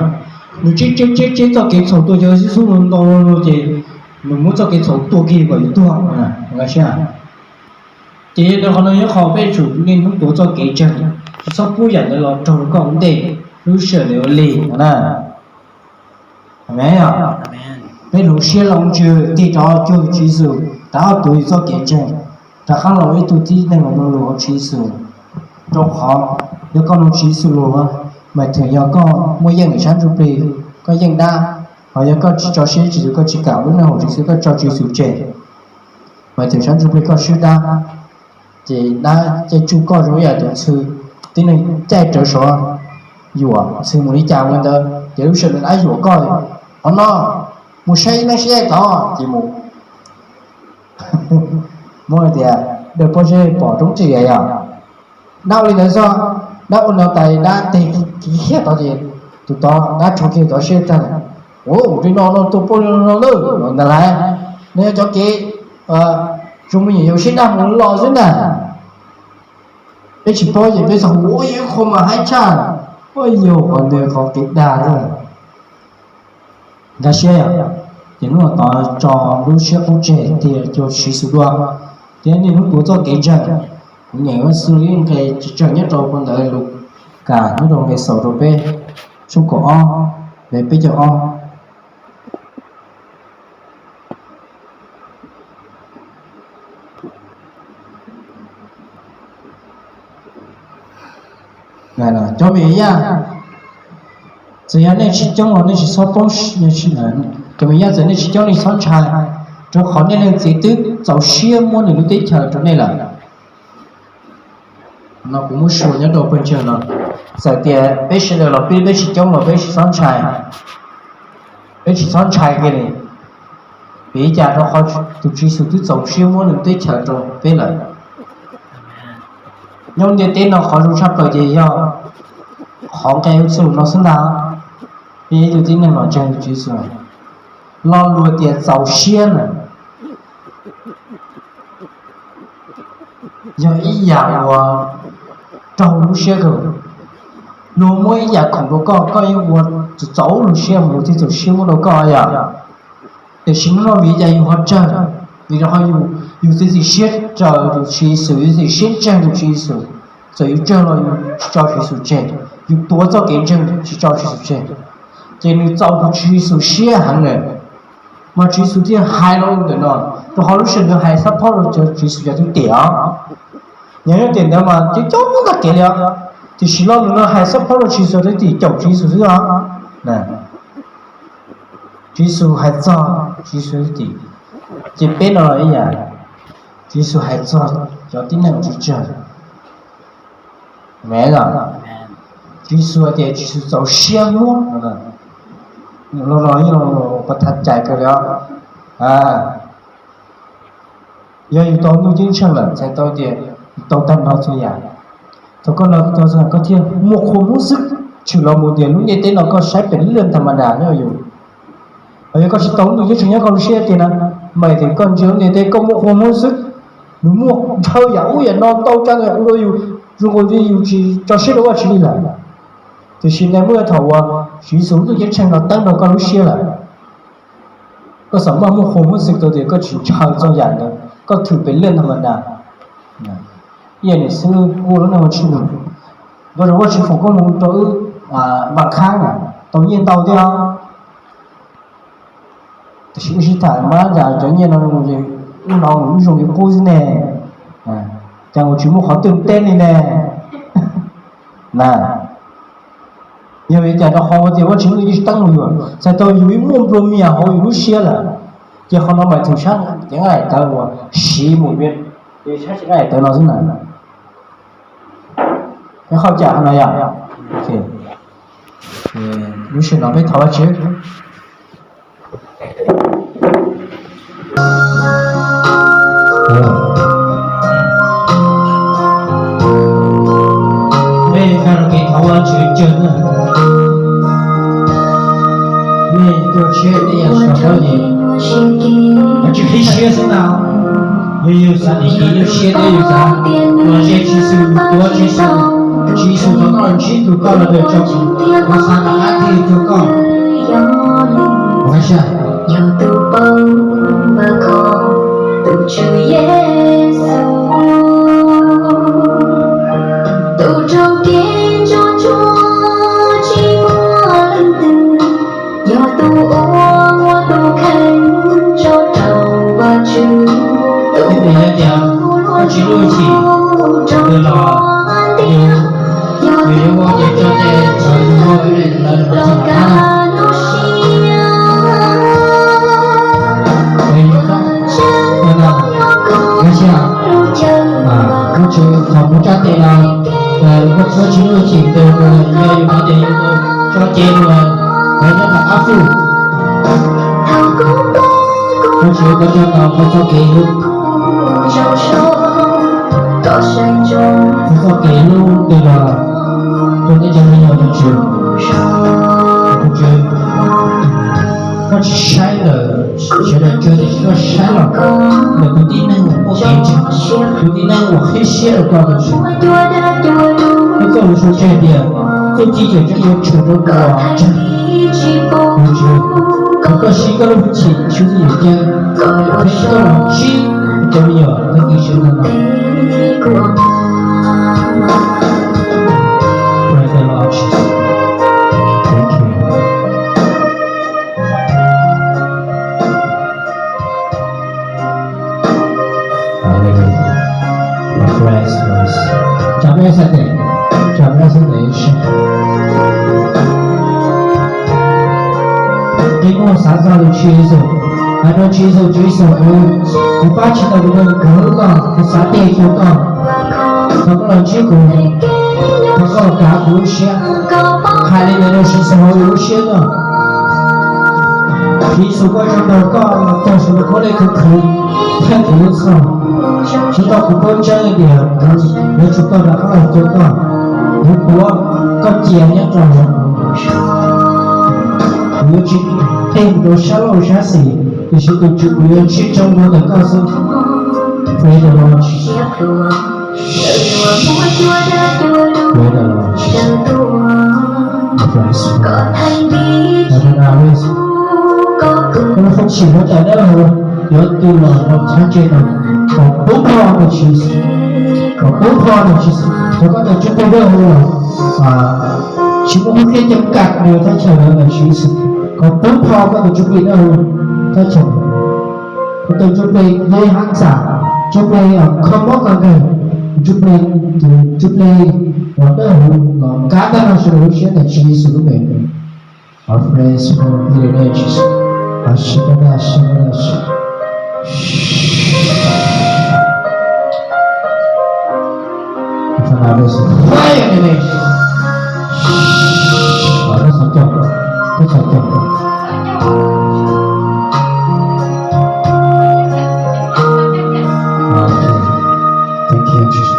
Nws tseb tseb tseb tseb txoj kev txhaum tuaj cov xib xub ntau ntau no ces nws muab txoj kev txhaum tuaj kiag kom yus tuag na. Ces yog li qhov no yog qhov peb tsum niaj hnub tuav txoj kev ntseeg, tsis txhob pub yam ntawd los raug koj ua ntej lub sij hawm ntawd ua li na. Amees. Peb hloov siab los mus ntsws tig rov cuag Tswv Yexus, rov qab tuav yus txoj kev ntseeg, rov qab los ua ib tug tib neeg uas mloog lus hauv Tswv Yexus. Rau qhov yog koj mloog Tswv Yexus lus, mas thaum yog koj muaj yeej ntawm sab ntsuj plig, koj yeej dab, ho yog koj tsis tso siab Tswv Yexus, koj tsis kam lub neej hauv Tswv Yexus, koj tso Tswv Yexus tseg, mas thaum sab ntsuj plig koj swb dab, ces dab caij tsuj koj zoo ib yam tus ntxhw, tib neeg caij rawv suav yuam ntxhw mus li cas ua ntawd, ces lub sij hawm ntawd dab yuam koj, qhov no mus saib ib neeg saib yaig tod ces mus. Muab hais tias dawm pob zeb pom roob ris yog. Dab ua li ntawd xwb, dab ua no tas dab teg kiag tod ces tus tod dab tsoo kiag tod siab tag. Ua li no no tus poj no lawm ntag lauj, nws yog cov kev zoo me nyuam yaus siab daj mus los xwb ntag. Peb tsis paub ces peb txog ua ib qho mas haib tshaj, ua yog qhov ntawd qhov kev dag xwb. Nkag siab yom, ces hnub no tod tso lub siab qub tseg tiag cuag Tswv Yexus dua, thiab niaj hnub tuav txoj kev ntseeg. Kuv nyeem ua xws li nqe tsis tsawg nyob rau puag ntawd Lukas nyob rau nqe xaus rau peb, tshooj kaum ob, nqe peb caug ob. Cov me nyuam yaj, txawm yog nej tsis coob los nej tsis txhob poob, cov me nyuam yaj txawm nej tsis coob nej txhob ntshai, rau qhov nej leej txiv twb txaus siab muab nws lub teb chaws rau nej lawm. No kuv muab suav nyob rau pawg ntseeg no, txawm tias peb sawv daws los pib peb tsis coob los peb tsis txhob ntshai, peb tsis txhob ntshai kiag li. Vim li cas? Rau qhov tus Tswv Yexus twb txaus siab muab nws teb chaws rau peb lawm. Nyob ntiaj teb no qhov zoo tshaj plaws ces yog qhov nqe ua txuj no xwb ntag. Peb ib tug tib neeg los ntseeg Tswv Yexus, lo lus tias txaus siab na, yog ib yam uas raug lub siab kawg. Luag muab ib yam khoom rau koj, koj yeej ua txaus lub siab mus luag thiaj txaus siab muab rau koj yom. Tiam sis hnub no vim li cas yus ho tsawg? Vim rau qhov yus txiav txim siab raws tus Tswv Yexus, yus txiav txim siab ntseeg tus Tswv Yexus. Txawm yus tsawg los yus tsis tso Tswv Yexus tseg, yus tuav txoj kev ntseeg tsis tso Tswv Yexus tseg, ces nws txaus tus Tswv Yexus siab heev lawm. Mas Tswv Yexus thiaj hais lo lus ntawm no, rau qhov lub sij hawm nws hais xab phob rau cov Tswv Yexus cov thwj tim os. Yog nyob tim ntawd mas coob coob tag kev li os, tiam sis lo lus no hais xab phob rau Tswv Yexus cov thwj tim caum Tswv Yexus xwb os. Tswv Yexus hais txog Tswv Yexus thwj tim, ces peb no los ib yam, Tswv Yexus hais txog cov tib neeg tsis tsawg. Amees. Tswv Yexus hais tias Tswv Yexus txaus siab muab, lo no yeej pas thav cais kawg li os. Yog yus tau ntuj ceeb tsheej lawm txhais tau tias yus tau tag nrho txhua yam. Thaum koj no tau txog koj thiaj muaj qhua muaj xwb, tshwm los mus tias lub ntiaj teb no koj saib pem lwj tham ma das nyob yus. Hos yog koj tsis tau ntuj ceeb tsheej nyob koj lub siab tiag na, mas tias koj ntsia lub ntiaj teb koj muaj qhua muaj xwb, nws muaj dhau yam ub yam no ntau tsav ntau yam ua rau yus, zoo nkaus li yus tsis tso siab rau Vajtswv li lawm. Tiam sis nej muaj thaum uas Tswv Yexus ntuj ceeb tsheej no teeb rau koj lub siab lawm, koj xam maj muaj qhua muaj xwm tau tias koj tsis ntshaw txog yam ntawd, koj thwm pem lwj tham ma das. Ib yam li xwb kuj lub neej ua tshij nus, koj zoo Vajtswv foom koob hmoov rau wb, npam khab na, tau nyiaj ntau thiab os. Tiam sis wb sib tham mas cas cov nyiaj no wb hnov wb zoo li qub xwb ne, cas ua tsis muaj qhov twg teb li ne. Na, yog vim li cas? Rau qhov tias Vajtswv yeej tsis teeb rau yus, txhais tau yus yeej muaj nplua mias hauv yus lub siab lawm. Ces qhov no mas thaum sab cev nqaij tawv uas siv mus, sab cev nqaij tawv no xwb na. Peb qhov cas no yom? Lub sij hawm no peb thov Vajtswv. Peb nkag rau kev thov Vajtswv tsawg na. Nej tuaj tshiab nej yam sawv dawb es Vajtswv qhib siab xwb ntag. Yog yus xav dim kev nyuaj siab thiab yus xav los ze Tswv Yexus, tuav Tswv Yexus, Tswv Yexus thov koj los ntsib tus koj los ntawm tso kuv, kuv xav rov qab tig rau koj. Ua ib siab. Yog tus pab npawg kho, tus Tswv Yexus, tus raug kev nco ntsuag tsis muaj leej twg, yog tus uas muaj tus kheej tso rau Vajtswv. Tus uas tsis luag chim, tus los yus yuav ua ces tso ces txawv yus ua lawv los txog qab no. Yus txhob, no, no, ua siab, Vajtswv thov kuv tsa tes los koj txhob tsis luag chim tus uas yog yus no ces yus tso ces tus uas nyob tom qab fwj. Koj tsis ua koj coj tau koj txoj kev hlub, koj txoj kev hlub twg los rau nej cov me nyuam tus Tswv. Tus Tswv, koj tsis saib lawm sawv daws tsawg, tiam sis koj saib los ntawm tus tib neeg uas muaj kev ntseeg, tus tib neeg uas qhib siab rau koj tus Tswv. Koj txoj lus sau tseg tias, txuj ci cawm seej yuav tshwm rau tus uas ntseeg. Tus Tswv, thov koj siv koj lub hwj chim tshwj xeeb yuam ceeb, thiab koj los ntsib cov me nyuam tag kis sawv ntxov no. Praise the Lord Jesus. Thank you. Hallelujah. Praise the Lord. Chào mừng anh em, chào mừng anh em. Kev muaj xav txog tus Tswv Yexus, hais rau Tswv Yexus, Tswv Yexus, kuv pab tsis tau kuv tus kheej hlub koj, kuv xav tig rau koj, thov koj los ntsib kuv, thov koj los kav kuv lub siab. Hais li ntawd rau Tswv Yexus hauv yus lub siab tuaj. Tswv Yexus, koj tsaug rau koj tag saum tus khaub lig khwv khwv thiab kuv lub txhoj. Tswv, koj, kuv paub tseeb tias kuv yuav tsum tau rov qab los cuag koj, kuv yuav muab koj cia nyob rau hauv kuv. Kuv yuav tsis qhib rau sab laug sab xis, tiam sis tus Tswv, kuv yuav ntsib tsaug ntawm koj xwb. Praise the Lord. Praise the Lord. Praise the Lord. Koj lub hwj chim huab tais dawb huv yuav tu los rau thaj tsam no, kom pub phoj rau Tswv Yexus, kom pub phoj rau Tswv Yexus, rau koj tus ntsuj plig dawb huv los tsis muaj hwj chim coj kam nws thaj chaw ntawd ntawm Tswv Yexus, kom pub phoj koj tus ntsuj plig dawb huv thaj chaw, koj tus ntsuj plig yeej hab txam, ntsuj plig kho mob kho nkeeg, ntsuj plig, tus ntsuj plig uas dawb huv los kav tag nrho sawv daws lub siab ntawm Tswv Yexus lub npe. Our friends from Middle Ages. Our Shekinah, Shekinah. Fire in the name. Thank you, Jesus.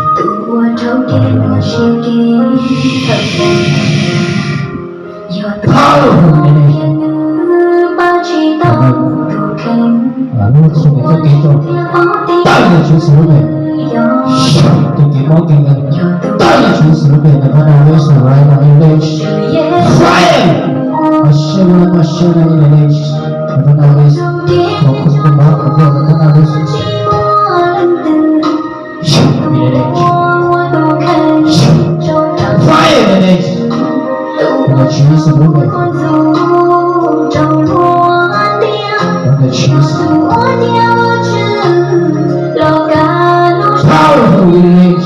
Powerful in the name. Amen. Lub txoj kev tawg ntawm Tswv Yexus lub npe, tus kev mob kev nkeeg tawg ntawm Tswv Yexus lub npe, ntawm phab no lub xu right now in the name. Fire! Ashe, ashe, in the name. Ntawm phab no lub, thov kho mob kho nkeeg ntawm phab no lub. Fire in the name. Ntawm Tswv Yexus lub npe. Ntawm Tswv Yexus. Powerful in the name.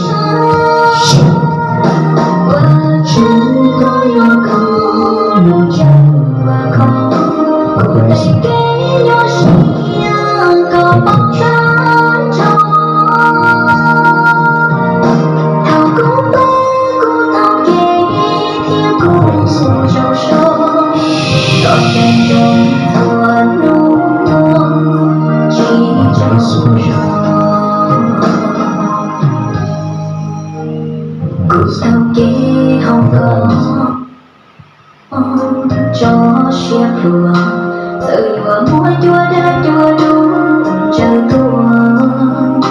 Praise Him. Kuv tau kev hauv koj tso siab pluag, txawm yuav muaj cua daj cua dub tsaws tuaj,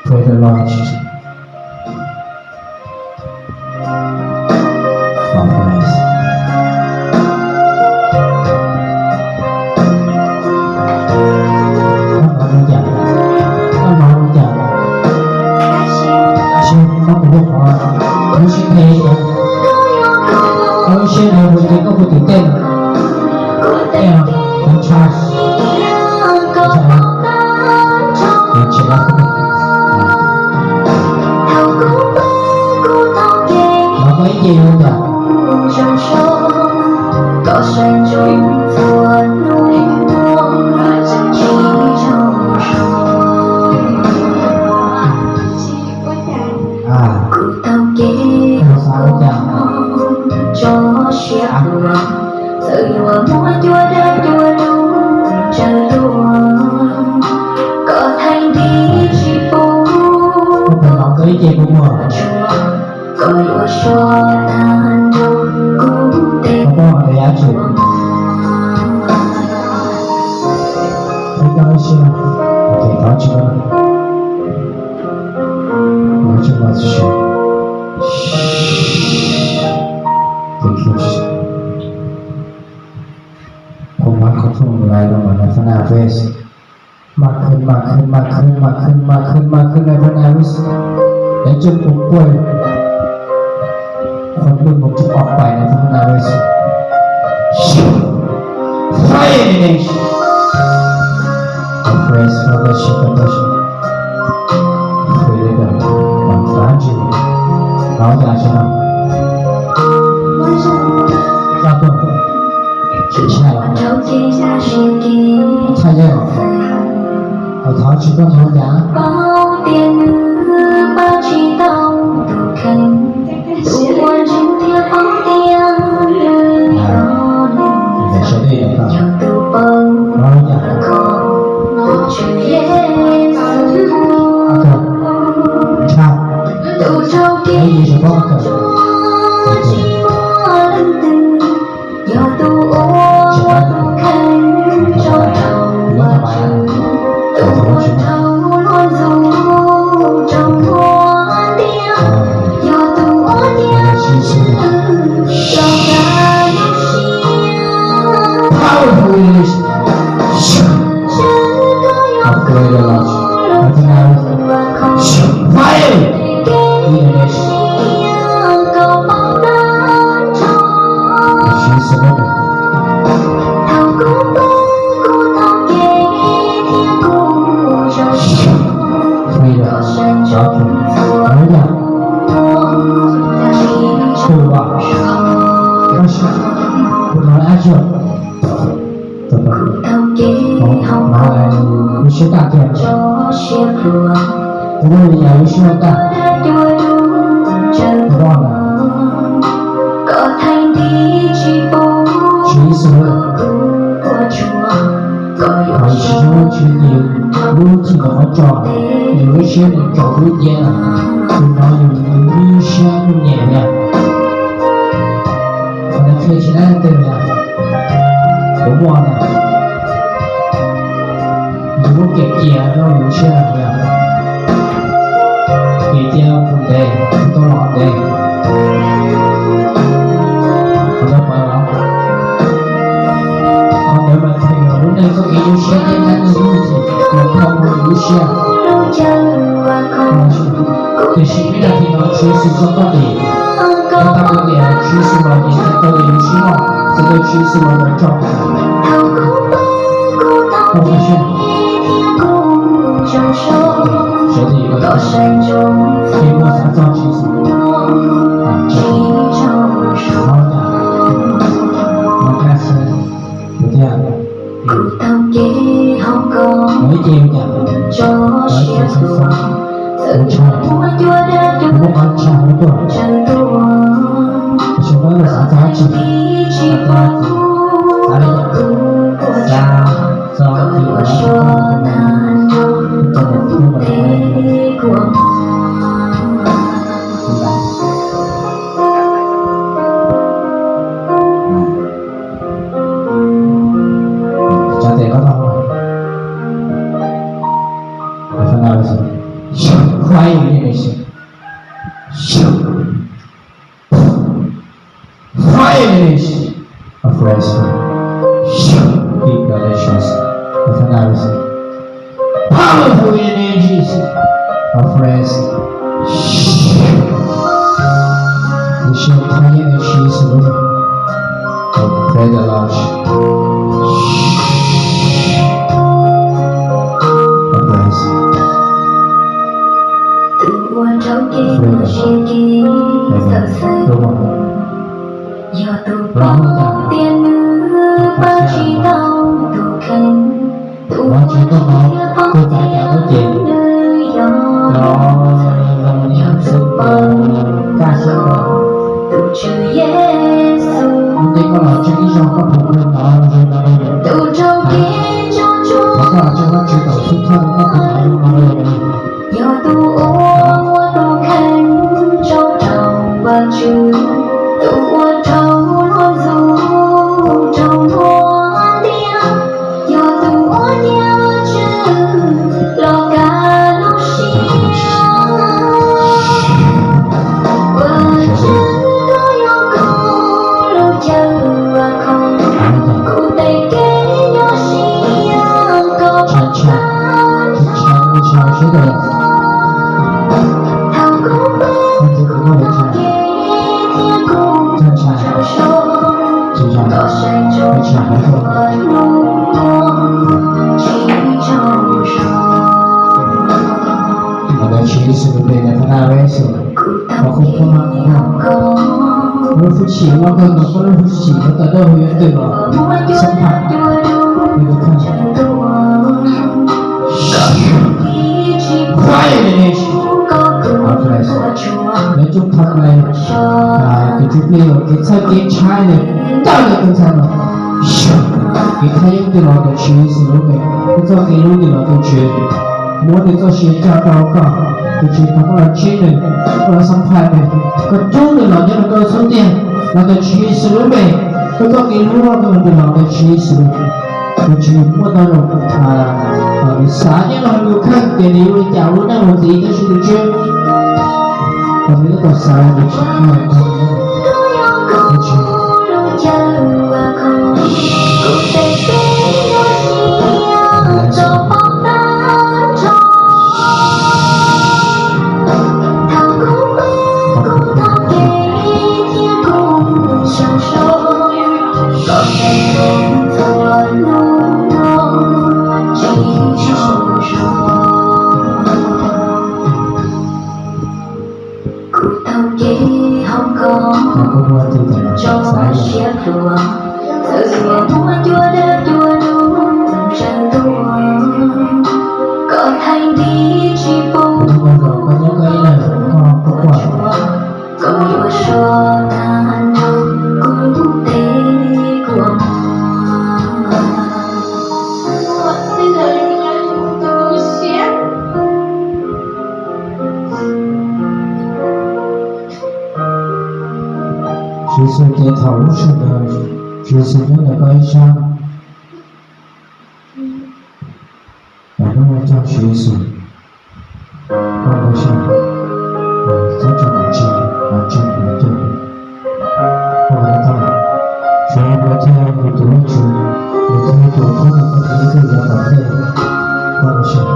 Praise the Lord. Koj puas ua cas? Koj lub siab ntev ua cas koj puasตื่นเต้น? Ntshai. Ntshai. Los koj ib ce ua cas? Kuv tau kev ua cas? Txawm yuav muaj cua dawb cua dub tsaws dua, koj theej nti tsis pub. Koj puas hnov koj ib ce puas muaj? Koj yuav so tag nrho kuv tej. Koj puas hnov koj ib ce? Koj ib ce. Ok, thov tsis koj. Thov tsis koj. Thank you, Jesus. Khuv mab khuv thum lais rau mas nais phab nais vej. Mas khwv mas khwv mas khwv mas khwv mas khwv mas khwv nais phab nais vej. Nais coj kuv puaj. Khuv ntuj mus rau ob pais nais phab nais vej. Fire in the name. Praise God, worship the Lord. Praise the Lord. Hnov cas seb no? Ntshai. Ntshai. Ntshai. Thov tsis koj hnov cas? Sawv daws hnov cas? Ntshai. Ib yim sawv paub kawm. Powerful release. Of greater love. Fire. In the name. Of Jesus. Freedom. Hnov cas? Kuv hnov dab tsi? Hnov lub siab tag tiag. Kuv ua li yog lub siab tag. Kuv ua na. Tswv Yexus, thov Vajtswv tsis nyiam lub cim ntawm qhov tsos, yus lub siab nws tsaus dub ciab lawm, tus no yus lub siab nyuaj nyem li. Qhov no qhia tsis dab tsi li. Kuv muaj na, yus lub kev cia rau yus lub siab na. Kev cia kuv ntev, kuv tau los ntev. Qhov ntawd pom los, qhov ntawd mas them lub neej txoj kev nyuaj siab thiab dab neeg ib yam, los thov mus yus lub siab. Tiam sis ib tag kis no Tswv Yexus txoj koj dim, koj tau tias Tswv Yexus los ces txhais tau tias yus siab loj, txhais tau Tswv Yexus los ntawm tso. Koj puas siab? Sawv daws, ces muaj xav txog Tswv Yexus. Mus kaj siab, tus tiag. Kuv tau kev hauv koj, muaj ib ce cas, kuv tsis xav, kuv ntshai, kuv muaj qhov ntshai hauv tuaj. Tab sis koj xav txog dab tsi? Xav li cas? Xav txog tus uas tsis tau tus ntawd. Finish. Our friends. Deep donations. Powerful energies. Our friends. Praise the Lord. Our friends. Amen. Come on. Los hauj tas, los tsis tau hnov kuv xav cas lub ces, los zoo li xwb, kaj siab ko. Ua ntej koj los tseem ib zaug koj puas kawg hnov zoo no li lawm? Thov koj los tseem koj tsis tau xub thawj koj puas hnov zoo no li lawm? Yog tus uas muaj tus kheej tso rau Vajtswv, tus uas rau luag ntxub rau luag tiag, yog tus uas cia Vajtswv los kav lub siab. Vajtswv, koj yog kuv lub chaw uas khoom, kuv tej kev nyuaj siab koj pab tshaj. Thaum kuv pab txog kev thiab kuv txhaws so, koj saib txog kuv hnub nyoog tsis tsaug zog. Los ntawm Tswv Yexus lub npe, thov Vajtswv, thov koj pab kuv, lub hwj chim, los koj tau koj lub hwj chim, koj tau dawb huv yuav twg los xab phaj, Fire in the name of Jesus. Lawv coob thov tus Tswv Plig uas kev txhawj kev ntshai nws tawm lawv tus ntxhais no. Kev thaj yeeb twg los ntawm Tswv Yexus lub npe, koj txoj kev hlub twg los tus Tswv muab nws txoj sia coj rau koj, tus Tswv thov koj los ntsib nws, koj los xab phaj nws, koj rub nws los nyob rau koj xub ntiag los ntawm Tswv Yexus lub npe, koj txoj kev hlub koj twg los ntawm Tswv Yexus. Tus Tswv muaj ntau zaus nws xav nyob rau nws kheej tias nws yuav ua li cas ua lub neej ua ntxiv, tab sis tus Tswv, kom nws tau xav tus Tswv, tus Tswv. Kuv taug kev hauv koj, tso siab hluas, txawm yuav muaj cua dawb cua dub ntsees tuaj, koj theej nti tsis pub. Koj yuav suav tag nrho kuv tej kua muag. Tswv Yexus ces thaum lub sij hawm Tswv Yexus nyob ntawm koj ib sab, hnub no coj Tswv Yexus, koj mus saib, txhob tso mam ntsis, mam ntsis mam coj. Koj mus tau, Tswv Yexus thiaj yog tus Vajtswv, nws thiaj yog tus thub koj mus ib tug yav tom ntej. Koj mus saib.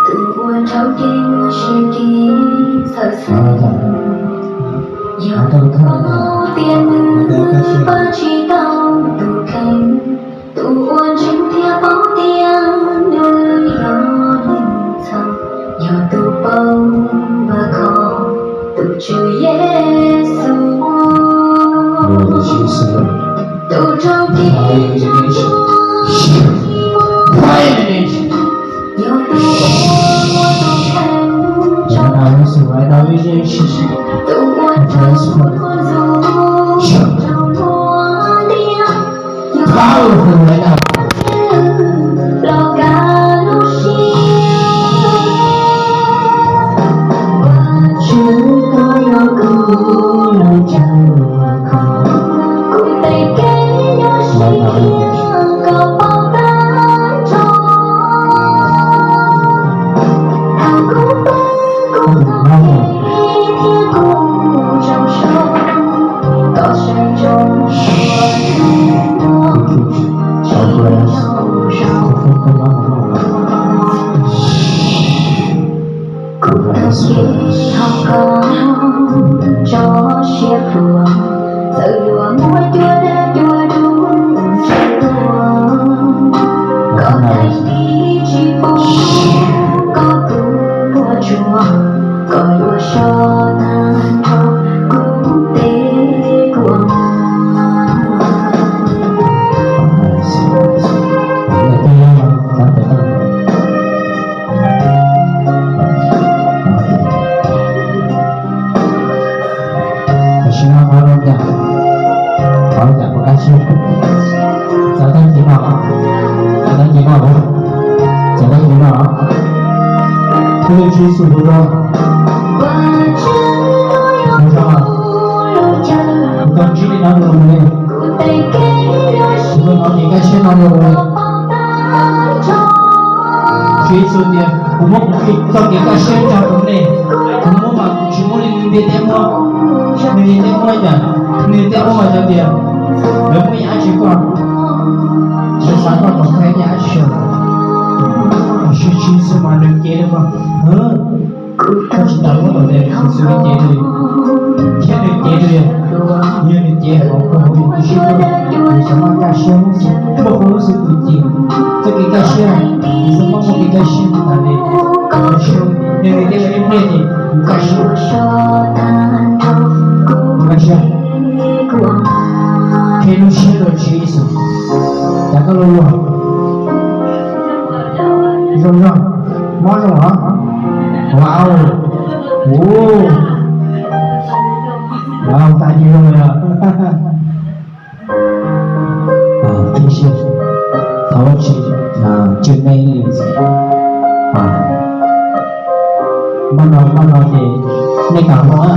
Tus uas rau kev nyuaj siab kev txhawj xeeb, yog tus uas tias nws pab tsis tau tus kheej, tus uas ntseeg thiab paub tias nws yog neeg txhaum, yog tus paub Vaj Khom. Ces ho koj tso siab pluag, txawm yuav muaj cua dab cua dub ntseg tuaj, koj theej tib tsis pub koj tus puas tsuaj, koj yuav so tag nrho kuv tej kua muag. Tam sim no qhov zoo cas, qhov cas puas kaj siab? Txawv tau ntxiv no, txawv tau ntxiv no, txawv tau ntxiv no. Kuv lwm Tswv Yexus tus zoo, tus zoo, kuv tau ntsib li no rau mus li, kuv tau hnov kev kaj siab no rau mus li. Tswv Yexus tias kuv muab kuv txoj kev kaj siab tso rau nej, kuv muab mas kuv tsis muab li nws ntiaj teb muab. Nws ntiaj teb muab cas? Nws ntiaj teb muab mas cov tias lawv muab ib yam dab tsi koj, lawv xav koj kom koj ib yam dab tsi. Tiam sis Tswv Yexus mas nws cev rau koj. Koj tsis tas muab tom ntej Yexus nws cev rau, thiab nws cev rau, yog nws cev hauv koj hauv yus tus siab, nws xav maj kaj siab hnub xwb, muaj qhov hnub xwb tus cev txoj kev kaj siab, nws xav maj muaj kev kaj siab tas li. Nws ntiaj teb ib pliag ces nws kaj siab, kaj siab, qhib lub siab rau Tswv Yexus, cas koj luag luag, zoo zoo, mob zoo os. Wow, wow, tas ces zoo lawm. Qhib siab, thov Vajtswv tswj nej ib lwm ntxiv. Npaj no, npaj no ces nej kam ua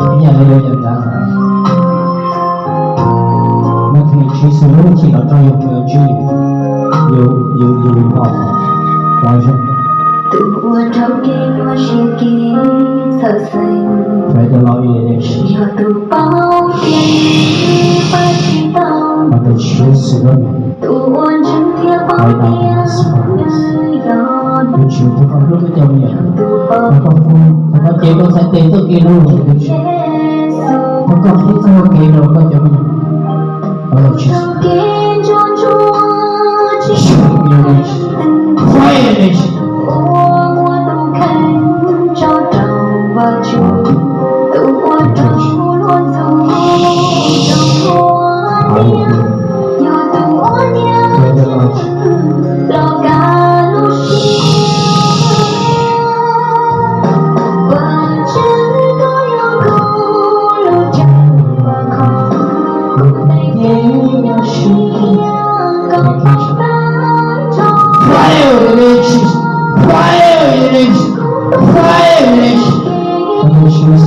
ib yam li yuav nrad. Mas Tswv Yexus lub hwj chim los rau yus, yus tswj yus, yus, yus, yus pom, pom zoo. Tus uas rau kev nyuaj siab kev txhawj xeeb, Praise the Lord, it is. Yog tus paub tias pab tsis tau, mas tus Tswv Yexus lub npe, tus uas ntseeg thiab paub tias nws yog, tus Tswv thov koj hlub koj cov me nyuam, thov koj hlub, thov koj cev koj txhais tes txoj kev hlub los ntawm tus Tswv, thov koj qhib txoj hau kev rau koj cov me nyuam. Fire, fire, fire. Hallelujah. Praise the Lord. Fire release, fire release, fire release. Thank you, Jesus.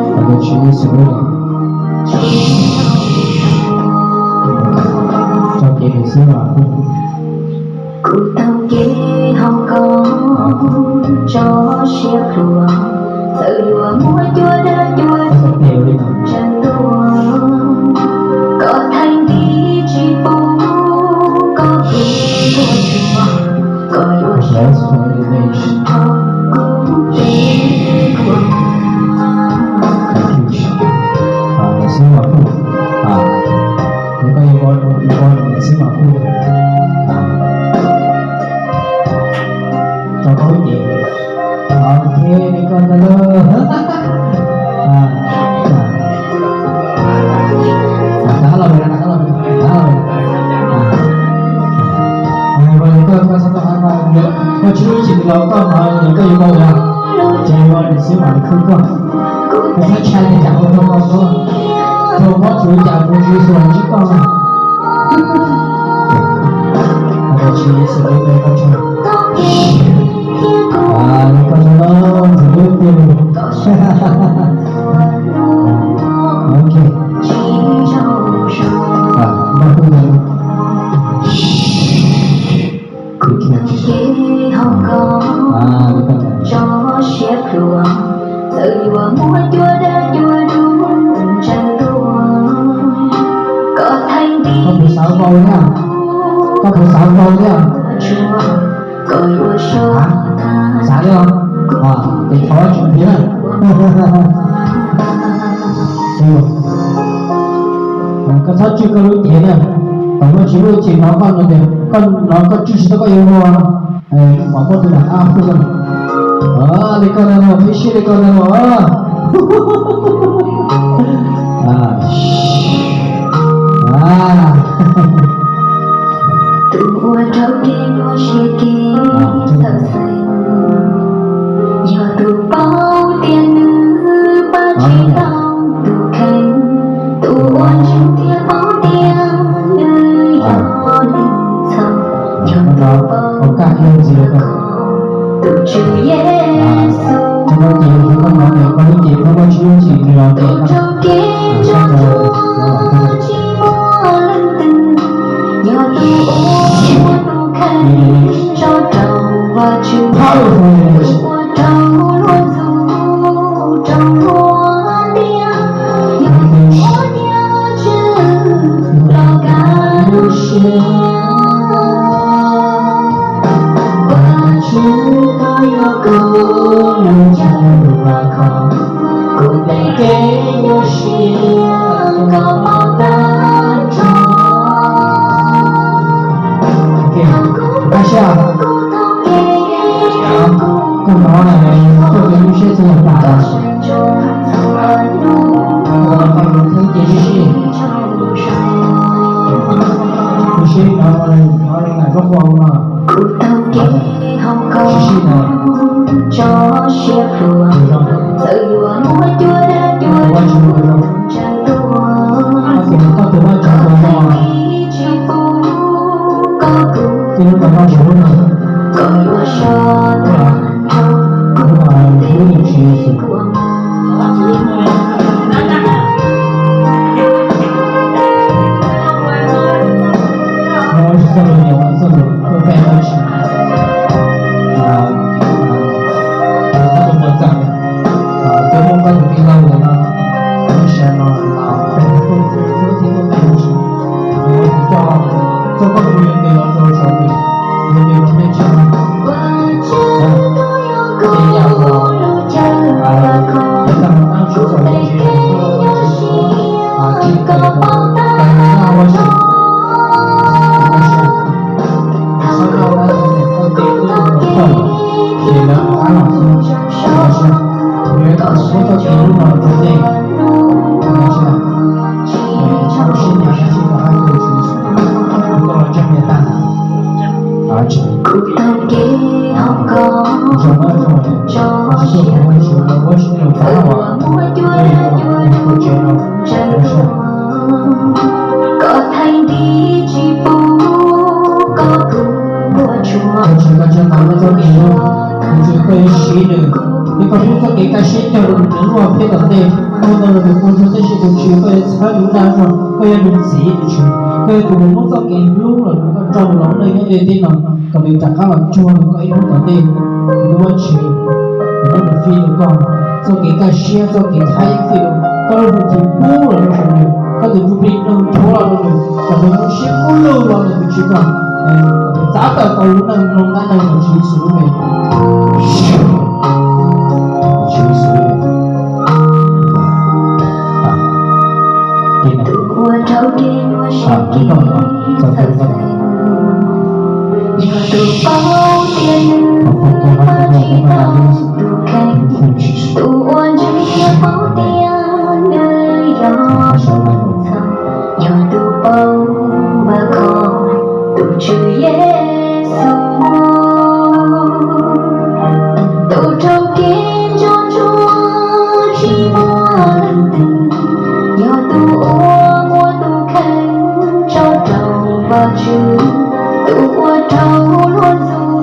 Thank you, Jesus. Tso kev mus xwb mas kuj kuv taug kev hauv koj, tso siab pluag, txawm yuav muaj cua dab cua dub ntseg tuaj, koj theej tib tsis pub koj tus puas tsuaj, koj yuav so tag nrho kuv tej kua muag. Xwb mas kuj, koj yuav ua xwb mas kuj rau koj lub cev. Ok, li koj ntag lauj. Rov qab los, rov qab los, rov qab los. Koj, koj txhob tau hais mas koj tsis lub tsis los koj hnov koj yuav ua, ces yuav nws xwb mas nws khwb koj. Koj txhob ntshai tias cas ua tau koj xwb, thaum koj tsuav cas kuv tsis xyuas ntsib koj na. Koj tsis xyuas li koj tso, li koj tso los ntxim lub tiag li. Ok. Npaj tub ntawd. Kuv taug kev hauv koj, tso siab pluag, txawm yuav muaj cua dab cua dub ntseg tuaj, koj theej tib, koj puas xav vau na? Koj puas xav tau thiab? Xav thiab os? Ces thov tseem thiab na. Koj txhob tswj koj lub cev na, kom muaj tsis lub cev hnov koj no tias koj hnov koj tswj tsis tau koj yuav ua. Qhov koj tus lam qab li koj no, peb siab li koj no. Tus uas raug kev nyuaj siab kev txhawj xeeb, yog tus paub tias nws pab tsis tau tus kheej, tus uas ntseeg thiab paub tias nws yog leej txhaum, yog tus paub tus Tswv Yexus. Tus raug kev nco ntsuag tsis muaj leej twg, yog tus uas muaj tus kheej tso rau Vajtswv, tus uas rau luag ntxub rau luag ntiag, yog tus uas nyiam Vajtswv los kaj lub siab. Vajtswv koj yog kuv lub chaw uas khov, kuv tej kev nyuaj siab koj pom tag nrho. Kuv hnov koj lub siab txog yam tas, kuv hnov koj lub kheej ces sib sib, kuv sib hnov hnov li nais koj ua no. Kuv tau kev hauv koj tso siab pluag, txawm yuav muaj cua dag cua tsuag ntsawg tuaj, koj tus Vajtswv tsis pub koj kub, koj yuav soj tag nrho kuv tej kev khuam. Kuv tau kev hauv koj tso siab pluag, txawm yuav muaj cua dag cua tsuag ntsawg tuaj, koj theej nti tsis pub koj kub npua tsuag. Koj tsis tau tso tag koj txoj kev hlub, tus Tswv koj yuav siv nws, thiab koj pub txoj kev kaj siab cog rau nws luag peb tom ntej. Koj tau los tus koj txog teb chaws tus Tswv, koj yuav txhawb nws dag zog, koj yog nws txiv tus Tswv, koj yog tus uas muab txoj kev hlub los ntawm koj rau los lub neej nyob ntiaj teb no, kom nws rov qab los cuag koj ib hnub tom ntej. Tus Vajtswv, nws muab nws fij rau koj, txoj kev kaj siab, txoj kev thab yeeb fij rau koj, lub hwj chim pub los rau nws, koj tus ntsuj plig nug nchuav los rau nws, kom nws zoo siab kub lug los ntawm tus Tswv koj, kom nws txav tawm tau lub neej mloog dab neeg los Tswv Yexus lub npe. Tswv Yexus lub npe. Tus uas raug kev nyuaj siab kev txhawj xeeb, yog tus paub tias nws pab tsis tau tus kheej, tus uas ntseeg thiab paub tias nws yog txhaum, yog tus paub npaj kho tus Tswv Yexus. Tus raug kev nco ntsuag tsis muaj leej twg, yog tus uas muab tus kheej tso rau Vajtswv, tus uas rau luag ntxub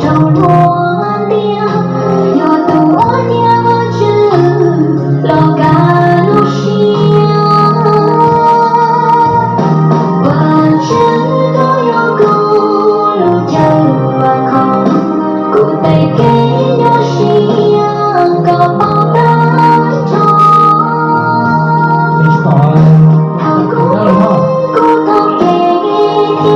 rau luag ntiag, yog tus uas nyiam Vajtswv los kaj lub siab. Vajtswv, koj yog kuv lub chaw uas khov, kuv tej kev nyuaj siab koj pom tag nrho. Thaum kuv, kuv tau kev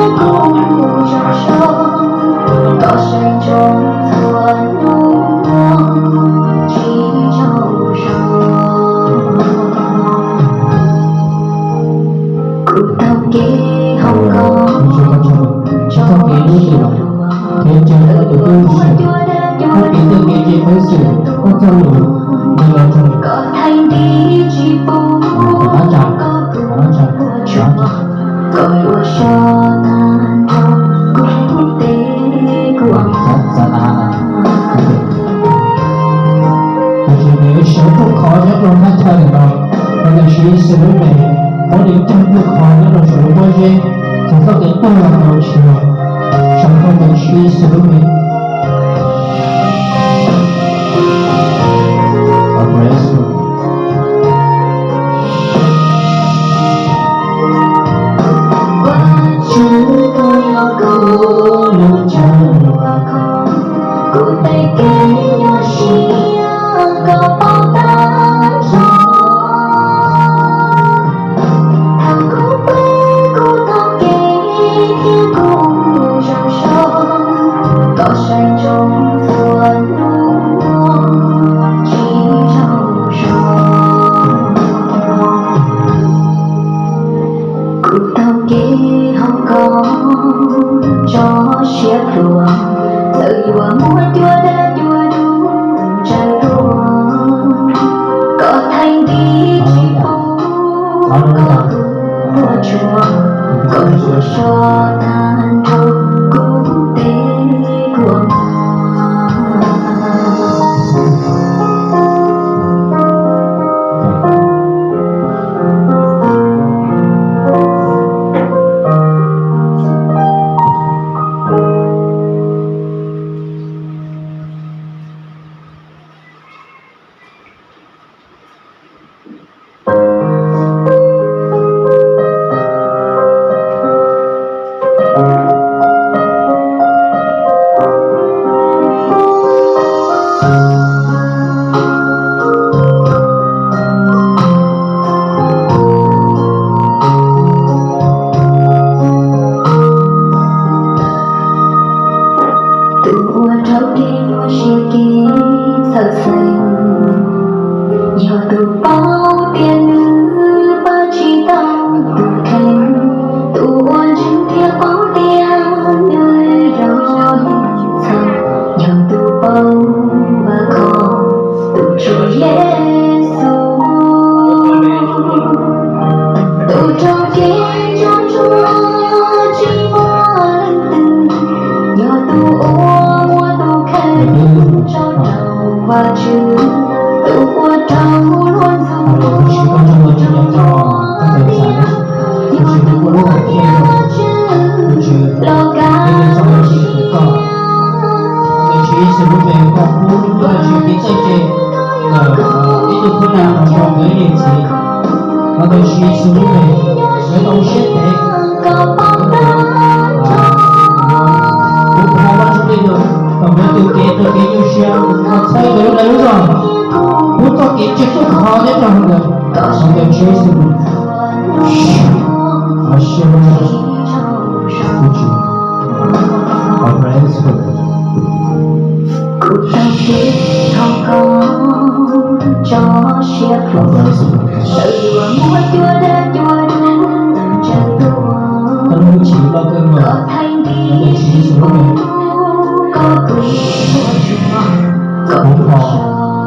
Tsis txhob kev lub txim los, kev ntseeg koj tus tub sim, koj kev txawj kev ntse peev xwm, koj txoj lus nqi los rau. Tom qab tsa, tom qab tsa, tom qab tsa. Xav, xav tas, tiam sis nws sawv ruaj khov nyob rau thaj chaw ntawm no, los ntawm Tswv Yexus lub npe, muab nws cog ruaj khov nyob rau saum lub pob zeb, txog txoj kev tuag los tau tsis yog, sawv rau ntawm Tswv Yexus lub npe. Vajtswv, koj yog kuv lub chaw uas khov, kuv tej kev nyuaj siab koj paub tag nrho. Thaum kuv pib kuv tau kev thiab kuv zoo so, koj saib ntsoov txhua hnub tsis tsaug zog. Kuv taug kev hauv koj tso siab plhuav, txawm yuav muaj cua dab cua dub tsaws tuaj, koj theej nti tsis pub koj tus tuaj tsuag, koj yuav so tag nrho kuv tej kua muag. Tus uas raug kev nyuaj siab kev txhawj xeeb, yog tus paub tias nws pab tsis tau tus kheej, tus uas ntseeg thiab paub tias nws yog tus txhaum, yog tus paub vaj khom tus Tswv Yexus. Tus raug kev ntsuag ntsuag tsis muaj leej twg, yog tus uas muaj tus kheej tso rau Vajtswv, tus uas raug luag ntxub tus Tswv, koj tso lub tsev neeg tso, koj txawm xav, tus Tswv tus muaj lub hom phiaj rau, tus Tswv los kav txoj lub tsev ntawm koj. Tus Tswv Yexus lub npe koj pub lub tsev kev txawj ntse ntawm ib tug khub nag los rau nkawd ib niam txiv. Los ntawm Tswv Yexus lub npe, nkawd tau siab ntev, kuv thov Vajtswv Ntuj kom nkawd txoj kev, txoj kev nyuaj siab, txhawb nkawd lub dag lub zog, pub txoj kev ntse tuaj khov nyob rau nkawd. Los ntawm Tswv Yexus, siab lub zog, kuv tsis, kuv tau kev thov koj tso siab plhuav, txawm yuav muaj cua dab cua dub tsaws tuaj, koj lub hwj chim loj kawg nkaus, koj theej nti tsis pub koj tus tuaj tsuag, koj yuav so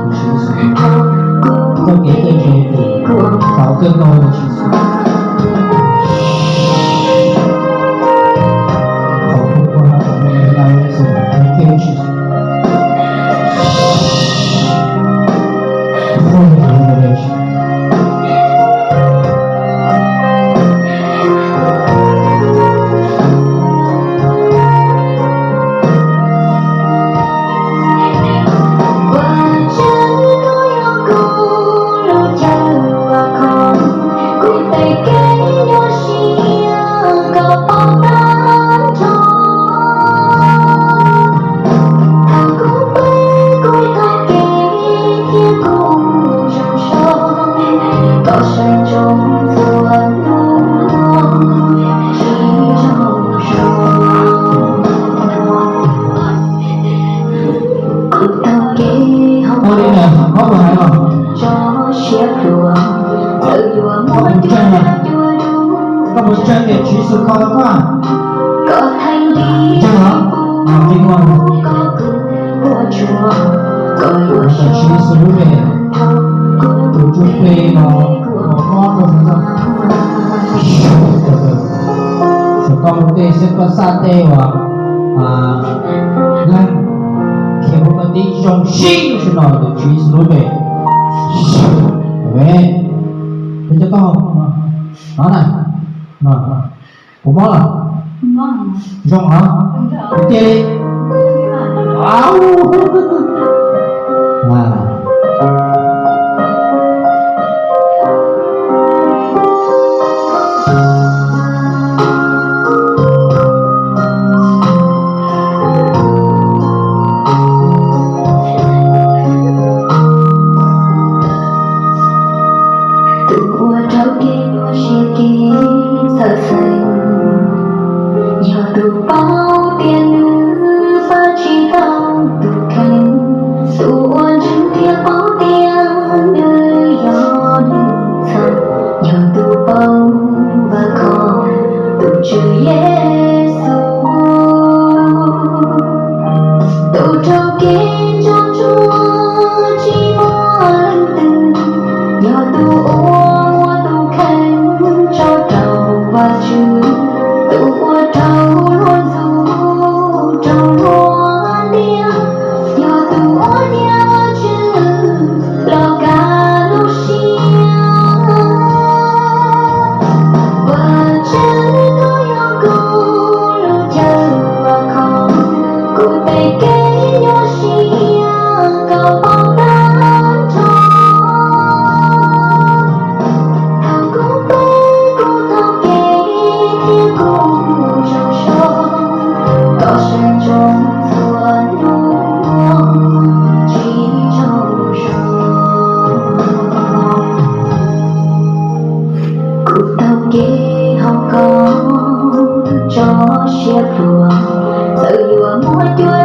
tag nrho kuv tej kua muag. Kuv thov, Tswv Yexus, koj kev txawj ntse tus tau kawg nkaus, Tswv Yexus. Thov koj pab kom kuv nyob Yexus, Tswv Yexus. Vajtswv, koj yog kuv lub chaw uas khov, Koj puas ntseeg tias Tswv Yexus kho tau koj? Ntseeg los? Ntseeg los? Koj ntseeg Tswv Yexus lub npe, tus tsuj plig los ua mob rau sawv daws. Thaum koj mus tej xwb koj xav tej uas leej khiav mus koj tib zoo siab lub sij no tus Tswv Yexus lub npe. Peb cov taub hau no na, puas mob los? Zoo los? Tiag li? Tus uas rau kev nyuaj siab kev txhawj xeeb, yog tus paub tias nws pab tsis tau tus kheej. Tus uas ntseeg thiab paub tias nws yog nws txhaum, yog tus paub vam khom tus Tswv Yexus. Tus rau kev tso ntsuag tsis muaj leej twg, yog tus uas muab tus kheej tso rau Vajtswv. Tus uas rau luag ntxub rau luag tiag, yog tus uas nyiam Vajtswv los kav lub siab. Vajtswv, koj yog kuv lub chaw vam khom, kuv tej kev nyuaj siab koj pom tag nrho. Thaum kuv pib kuv taug kev thiab kuv zoo zog, koj saib ntsoov txhua hnub tsis tsaug zog. Kuv taug kev hauv koj tso siab pluag, txawm yuav muaj cuab